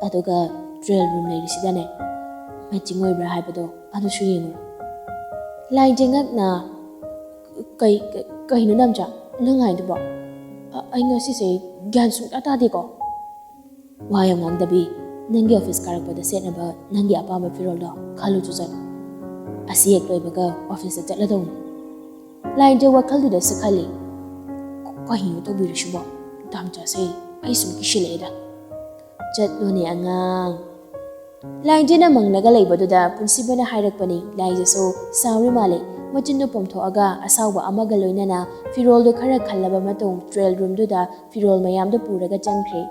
ꯑꯗꯨꯒ ꯇ꯭ꯔꯦꯜ ꯔꯨꯝ ꯂꯩꯔꯤꯁꯤꯗꯅꯦ, ꯃꯦꯆꯤꯡ ꯑꯣꯏꯕ꯭ꯔꯥ ꯍꯥꯏꯕꯗꯣ ꯑꯗꯨꯁꯨ ꯌꯦꯡꯉꯨꯔꯣ꯫" ꯂꯥꯏꯖ ꯉꯛꯅ, "ꯀꯩ, ꯀꯩ, ꯀꯩꯅꯣ ꯗꯥꯝꯆꯥ ꯅꯪ ꯍꯥꯏꯗꯨꯕꯣ? ꯑ-, ꯑꯩ ꯉꯁꯤꯁꯦ ꯒ꯭ꯌꯥꯟ ꯁꯨꯡꯇꯥ ꯇꯥꯗꯦꯀꯣ꯫" "ꯋꯥ ꯌꯥꯝ ꯉꯥꯡꯗꯕꯤ, ꯅꯪꯒꯤ ꯑꯣꯐꯤꯁ ꯀꯥꯔꯛꯄꯗ ꯁꯦꯠꯅꯕ ꯅꯪꯒꯤ ꯑꯄꯥꯝꯕ ꯐꯤꯔꯣꯜꯗꯣ ꯈꯜꯂꯨꯆꯣ ꯆꯠꯂꯣ꯫ ꯑꯁꯤ ꯍꯦꯛ ꯂꯣꯏꯕꯒ ꯑꯣꯐꯤꯁꯇ ꯆꯠꯂꯗꯧꯅꯤ꯫" ꯂꯥꯏꯖ ꯋꯥꯈꯜꯗꯨꯗꯁꯨ ꯈꯜꯂꯤ, "ꯀ-, ꯀꯩꯅꯣ ꯇꯧꯕꯤꯔꯤꯁꯤꯕꯣ? ꯗꯥꯝꯆꯥꯁꯦ ꯑꯩ ꯁꯨꯝ ꯀꯤꯁꯤꯜꯂꯛꯑꯦꯗ꯫" "ꯆꯠꯂꯣꯅꯦ ꯑꯉꯥꯡ꯫" ꯂꯥꯏꯖꯅ ꯃꯪꯂꯒ ꯂꯩꯕꯗꯨꯗ ꯄꯨꯟꯁꯤꯕꯅ ꯍꯥꯏꯔꯛꯄꯅꯤ꯫ ꯂꯥꯏꯖꯁꯨ ꯁꯥꯎꯔꯤ ꯃꯥꯜꯂꯦ꯫ ꯃꯆꯤꯟꯗꯨ ꯄꯣꯝꯊꯣꯛꯑꯒ ꯑꯁꯥꯎꯕ ꯑꯃꯒ ꯂꯣꯏꯅꯅ ꯐꯤꯔꯣꯜꯗꯨ ꯈꯔ ꯈꯜꯂꯕ ꯃꯇꯨꯡ ꯇ꯭ꯔꯦꯜ ꯔꯨꯝꯗꯨꯗ ꯐꯤꯔꯣꯜ ꯃꯌꯥꯝꯗꯨ ꯄꯨꯔꯒ ꯆꯪꯈ꯭ꯔꯦ꯫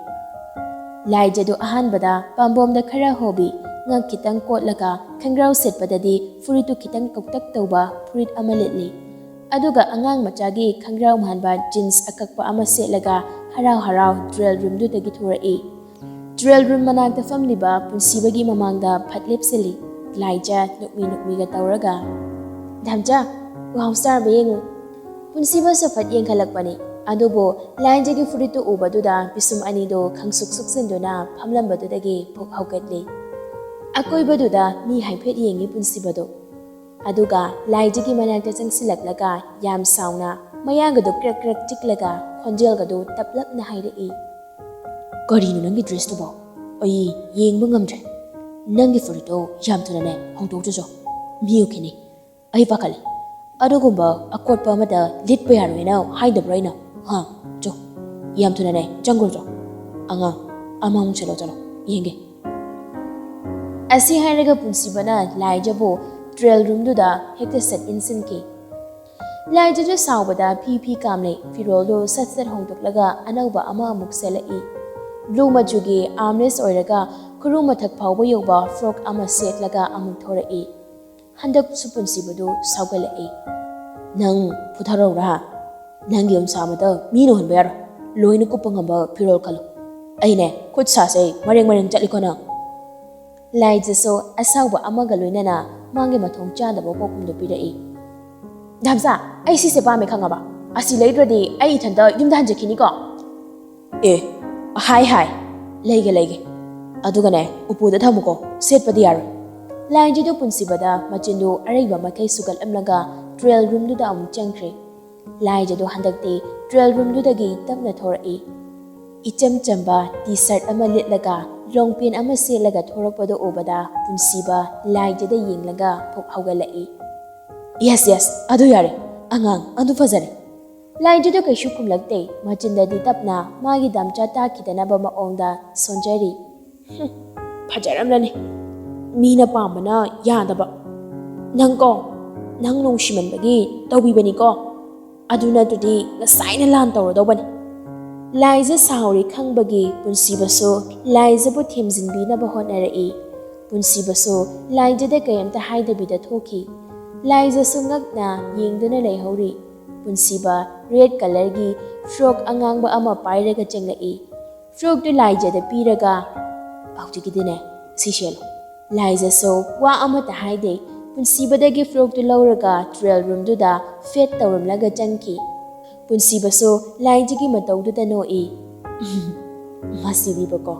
ꯂꯥꯏꯖꯗꯨ ꯑꯍꯥꯟꯕꯗ ꯄꯥꯝꯕꯣꯝꯗ ꯈꯔ ꯍꯣꯕꯤ, ꯉꯛ ꯈꯤꯇꯪ ꯀꯣꯠꯂꯒ ꯈꯪꯒ꯭ꯔꯥꯎ ꯁꯦꯠꯄꯗꯗꯤ ꯐꯨꯔꯤꯠꯇꯨ ꯈꯤꯇꯪ ꯀꯧꯇꯛ ꯇꯧꯕ ꯐꯨꯔꯤꯠ ꯑꯃ ꯂꯤꯠꯂꯤ꯫ ꯑꯗꯨꯒ ꯑꯉꯥꯡ ꯃꯆꯥꯒꯤ ꯈꯪꯒ꯭ꯔꯥꯎ ꯃꯥꯟꯕ ꯖꯤꯟꯁ ꯑꯀꯛꯄ ꯑꯃ ꯁꯦꯠꯂꯒ ꯍꯔꯥꯎ ꯍꯔꯥꯎ ꯗ꯭ꯔꯦꯜ ꯔꯨꯝꯗꯨꯗꯒꯤ ꯊꯣꯔꯛꯏ꯫ ꯗ꯭ꯔꯦꯜ ꯔꯨꯝ ꯃꯅꯥꯛꯇ ꯐꯝꯂꯤꯕ ꯄꯨꯟꯁꯤꯕꯒꯤ ꯃꯃꯥꯡꯗ ꯐꯠ ꯂꯦꯞꯁꯤꯜꯂꯤ꯫ ꯂꯥꯏꯖ ꯅꯣꯛꯃꯤ ꯅꯣꯛꯃꯤꯒ ꯇꯧꯔꯒ, "ꯙꯝꯆꯥ, ꯋꯥꯎ ꯁ꯭ꯇꯥꯔꯕ ꯌꯦꯡꯉꯨ꯫" ꯄꯨꯟꯁꯤꯕꯁꯨ ꯐꯠ ꯌꯦꯡꯈꯠꯂꯛꯄꯅꯤ꯫ ꯑꯗꯨꯕꯨ ꯂꯥꯏꯖꯒꯤ ꯐꯨꯔꯤꯠꯇꯨ ꯎꯕꯗꯨꯗ ꯄꯤꯁꯨꯝ ꯑꯅꯤꯗꯨ ꯈꯪꯁꯨꯛ ꯁꯨꯛꯆꯤꯟꯗꯨꯅ ꯐꯝꯂꯝꯕꯗꯨꯗꯒꯤ ꯐꯨꯛ ꯍꯧꯒꯠꯂꯤ꯫ ꯑꯀꯣꯏꯕꯗꯨꯗ ꯃꯤ ꯍꯥꯏꯐꯦꯠ ꯌꯦꯡꯉꯤ ꯄꯨꯟꯁꯤꯕꯗꯨ꯫ ꯑꯗꯨꯒ ꯂꯥꯏꯖꯒꯤ ꯃꯅꯥꯛꯇ ꯆꯪꯁꯤꯜꯂꯛꯂꯒ ꯌꯥꯝ ꯁꯥꯎꯅ ꯃꯌꯥꯒꯗꯨ ꯀ꯭ꯔꯛ ꯀ꯭ꯔꯛ ꯆꯤꯛꯂꯒ ꯈꯣꯟꯖꯦꯜꯒꯗꯨ ꯇꯞꯂꯞꯅ ꯍꯥꯏꯔꯛꯏ, "ꯀꯔꯤꯅꯣ ꯅꯪꯒꯤ ꯗ꯭ꯔꯦꯁꯇꯨꯕꯣ? ꯑꯩ ꯌꯦꯡꯕ ꯉꯝꯗ꯭ꯔꯦ꯫ ꯅꯪꯒꯤ ꯐꯨꯔꯤꯠꯇꯣ ꯌꯥꯝ ꯊꯨꯅꯅꯦ ꯍꯣꯡꯗꯣꯛꯆꯣ꯫ ꯃꯤ ꯎꯈꯤꯅꯤ꯫ ꯑꯩ ꯄꯥꯈꯠꯂꯦ꯫ ꯑꯗꯨꯒꯨꯝꯕ ꯑꯀꯣꯠꯄ ꯑꯃꯗ ꯂꯤꯠꯄ ꯌꯥꯔꯣꯏꯅ ꯍꯥꯏꯗꯕ꯭ꯔꯣ ꯑꯩꯅ? ꯍꯥ? ꯆꯣ, ꯌꯥꯝ ꯊꯨꯅꯅꯦ ꯆꯪꯈ꯭ꯔꯣ ꯆꯣ꯫ ꯑꯉꯥꯡ, ꯑꯃ ꯑꯃꯨꯛ ꯁꯦꯠꯂꯣ ꯆꯠꯂꯣ, ꯌꯦꯡꯒꯦ꯫" ꯑꯁꯤ ꯍꯥꯏꯔꯒ ꯄꯨꯟꯁꯤꯕꯅ ꯂꯥꯏꯖꯕꯨ ꯗ꯭ꯔꯦꯜ ꯔꯨꯝꯗꯨꯗ ꯍꯦꯛꯇ ꯁꯠ ꯏꯟꯁꯤꯟꯈꯤ꯫ ꯂꯥꯏꯖꯁꯨ ꯁꯥꯎꯕꯗ ꯐꯤ ꯐꯤ ꯀꯥꯝꯂꯦ, ꯐꯤꯔꯣꯜꯗꯨ ꯁꯠ ꯁꯠ ꯍꯣꯡꯗꯣꯛꯂꯒ ꯑꯅꯧꯕ ꯑꯃ ꯑꯃꯨꯛ ꯁꯦꯠꯂꯛꯏ꯫ ꯕ꯭ꯂꯨ ꯃꯆꯨꯒꯤ ꯑꯥꯔꯝꯂꯦꯁ ꯑꯣꯏꯔꯒ ꯈꯨꯔꯨ ꯃꯊꯛ ꯐꯥꯎꯕ ꯌꯧꯕ ꯐ꯭ꯔꯣꯛ ꯑꯃ ꯁꯦꯠꯂꯒ ꯑꯃꯨꯛ ꯊꯣꯔꯛꯏ꯫ ꯍꯟꯗꯛꯁꯨ ꯄꯨꯟꯁꯤꯕꯗꯨ ꯁꯥꯎꯒꯠꯂꯛꯏ꯫ "ꯅꯪ ꯐꯨꯊꯔꯧꯔꯥ? ꯅꯪꯒꯤ ꯎꯟꯁꯥ ꯑꯃꯗ ꯃꯤꯅ ꯎꯍꯟꯕ ꯌꯥꯔꯣꯏ꯫ ꯂꯣꯏꯅ ꯀꯨꯞꯄ ꯉꯝꯕ ꯐꯤꯔꯣꯜ ꯈꯜꯂꯨ꯫ ꯑꯩꯅꯦ ꯈꯨꯠ ꯁꯥꯁꯦ ꯃꯔꯦꯡ ꯃꯔꯦꯡ ꯆꯠꯂꯤꯀꯣ ꯅꯪ꯫" ꯂꯥꯏꯖꯁꯨ ꯑꯁꯥꯎꯕ ꯑꯃꯒ ꯂꯣꯏꯅꯅ ꯃꯥꯒꯤ ꯃꯊꯣꯡ ꯆꯥꯗꯕ ꯄꯥꯎꯈꯨꯝꯗꯨ ꯄꯤꯔꯛꯏ꯫ "ꯙꯝꯆꯥ, ꯑꯩ ꯁꯤꯁꯦ ꯄꯥꯝꯃꯦ ꯈꯪꯉꯕ? ꯑꯁꯤ ꯂꯩꯗ꯭ꯔꯗꯤ ꯑꯩ ꯏꯊꯟꯇ ꯌꯨꯝꯗ ꯍꯟꯖꯈꯤꯅꯤꯀꯣ꯫" "ꯑꯦ, ꯍꯥꯏ ꯍꯥꯏ, ꯂꯩꯒꯦ ꯂꯩꯒꯦ꯫ ꯑꯗꯨꯒꯅꯦ, ꯎꯄꯨꯗ ꯊꯝꯃꯨꯀꯣ, ꯁꯦꯠꯄꯗꯤ ꯌꯥꯔꯣꯏ꯫" ꯂꯥꯏꯖꯗꯨ ꯄꯨꯟꯁꯤꯕꯗ ꯃꯆꯤꯟꯗꯨ ꯑꯔꯩꯕ ꯃꯈꯩ ꯁꯨꯒꯠꯂꯝꯂꯒ ꯗ꯭ꯔꯦꯜ ꯔꯨꯝꯗꯨꯗ ꯑꯃꯨꯛ ꯆꯪꯈ꯭ꯔꯦ꯫ ꯂꯥꯏꯖꯗꯨ ꯍꯟꯗꯛꯇꯤ ꯗ꯭ꯔꯦꯜ ꯔꯨꯝꯗꯨꯗꯒꯤ ꯇꯞꯅ ꯊꯣꯔꯛꯏ꯫ ꯏꯆꯝ ꯆꯝꯕ ꯇꯤ ꯁꯔꯠ ꯑꯃ ꯂꯤꯠꯂꯒ ꯂꯣꯡ ꯄꯦꯟ ꯑꯃ ꯁꯦꯠꯂꯒ ꯊꯣꯔꯛꯄꯗꯨ ꯎꯕꯗ ꯄꯨꯟꯁꯤꯕ ꯂꯥꯏꯖꯗ ꯌꯦꯡꯂꯒ ꯐꯨꯛ ꯍꯧꯒꯠꯂꯛꯏ꯫ "ꯌꯦꯁ, ꯌꯦꯁ, ꯑꯗꯨ ꯌꯥꯔꯦ꯫ ꯑꯉꯥꯡ, ꯑꯗꯨ ꯐꯖꯔꯦ꯫" ꯂꯥꯏꯖꯗꯨ ꯀꯩꯁꯨ ꯈꯨꯝꯂꯛꯇꯦ꯫ ꯃꯆꯤꯟꯗꯗꯤ ꯇꯞꯅ ꯃꯥꯒꯤ ꯗꯥꯝꯆꯥ ꯇꯥꯈꯤꯗꯅꯕ ꯃꯑꯣꯡꯗ ꯁꯣꯟꯖꯔꯤ꯫ "ꯍꯨꯝ, ꯐꯖꯔꯝꯂꯅꯤ꯫ ꯃꯤꯅ ꯄꯥꯝꯕꯅ ꯌꯥꯗꯕ꯫ ꯅꯪꯀꯣ, ꯅꯪ ꯅꯨꯡꯁꯤꯃꯟꯕꯒꯤ ꯇꯧꯕꯤꯕꯅꯤꯀꯣ꯫ ꯑꯗꯨ ꯅꯠꯇ꯭ꯔꯗꯤ ꯉꯁꯥꯏꯅ ꯂꯥꯟ ꯇꯧꯔꯗꯧꯕꯅꯤ꯫" ꯂꯥꯏꯖ ꯁꯥꯎꯔꯤ ꯈꯪꯕꯒꯤ ꯄꯨꯟꯁꯤꯕꯁꯨ ꯂꯥꯏꯖꯕꯨ ꯊꯦꯝꯖꯤꯟꯕꯤꯅꯕ ꯍꯣꯠꯅꯔꯛꯏ꯫ ꯄꯨꯟꯁꯤꯕꯁꯨ ꯂꯥꯏꯖꯗ ꯀꯔꯤꯝꯇ ꯍꯥꯏꯗꯕꯤꯗ ꯊꯣꯛꯈꯤ꯫ ꯂꯥꯏꯖꯁꯨ ꯉꯛꯅ ꯌꯦꯡꯗꯨꯅ ꯂꯩꯍꯧꯔꯤ꯫ ꯄꯨꯟꯁꯤꯕ ꯔꯦꯗ ꯀꯂꯔꯒꯤ ꯐ꯭ꯔꯣꯛ ꯑꯉꯥꯡꯕ ꯑꯃ ꯄꯥꯏꯔꯒ ꯆꯪꯂꯛꯏ꯫ ꯐ꯭ꯔꯣꯛꯇꯨ ꯂꯥꯏꯖꯗ ꯄꯤꯔꯒ, "ꯍꯧꯖꯤꯛꯀꯤꯗꯤꯅꯦ, ꯁꯤ ꯁꯦꯠꯂꯣ"꯫ ꯂꯥꯏꯖꯁꯨ ꯋꯥ ꯑꯃꯠꯇ ꯍꯥꯏꯗꯦ꯫ ꯄꯨꯟꯁꯤꯕꯗꯒꯤ ꯐ꯭ꯔꯣꯛꯇꯨ ꯂꯧꯔꯒ ꯇ꯭ꯔꯦꯜ ꯔꯨꯝꯗꯨꯗ ꯐꯦꯠ ꯇꯧꯔꯝꯂꯒ ꯆꯪꯈꯤ꯫ ꯄꯨꯟꯁꯤꯕꯁꯨ ꯂꯥꯏꯖꯒꯤ ꯃꯇꯧꯗꯨꯗ ꯅꯣꯛꯏ꯫ "ꯃꯁꯤꯗꯤꯕꯀꯣ,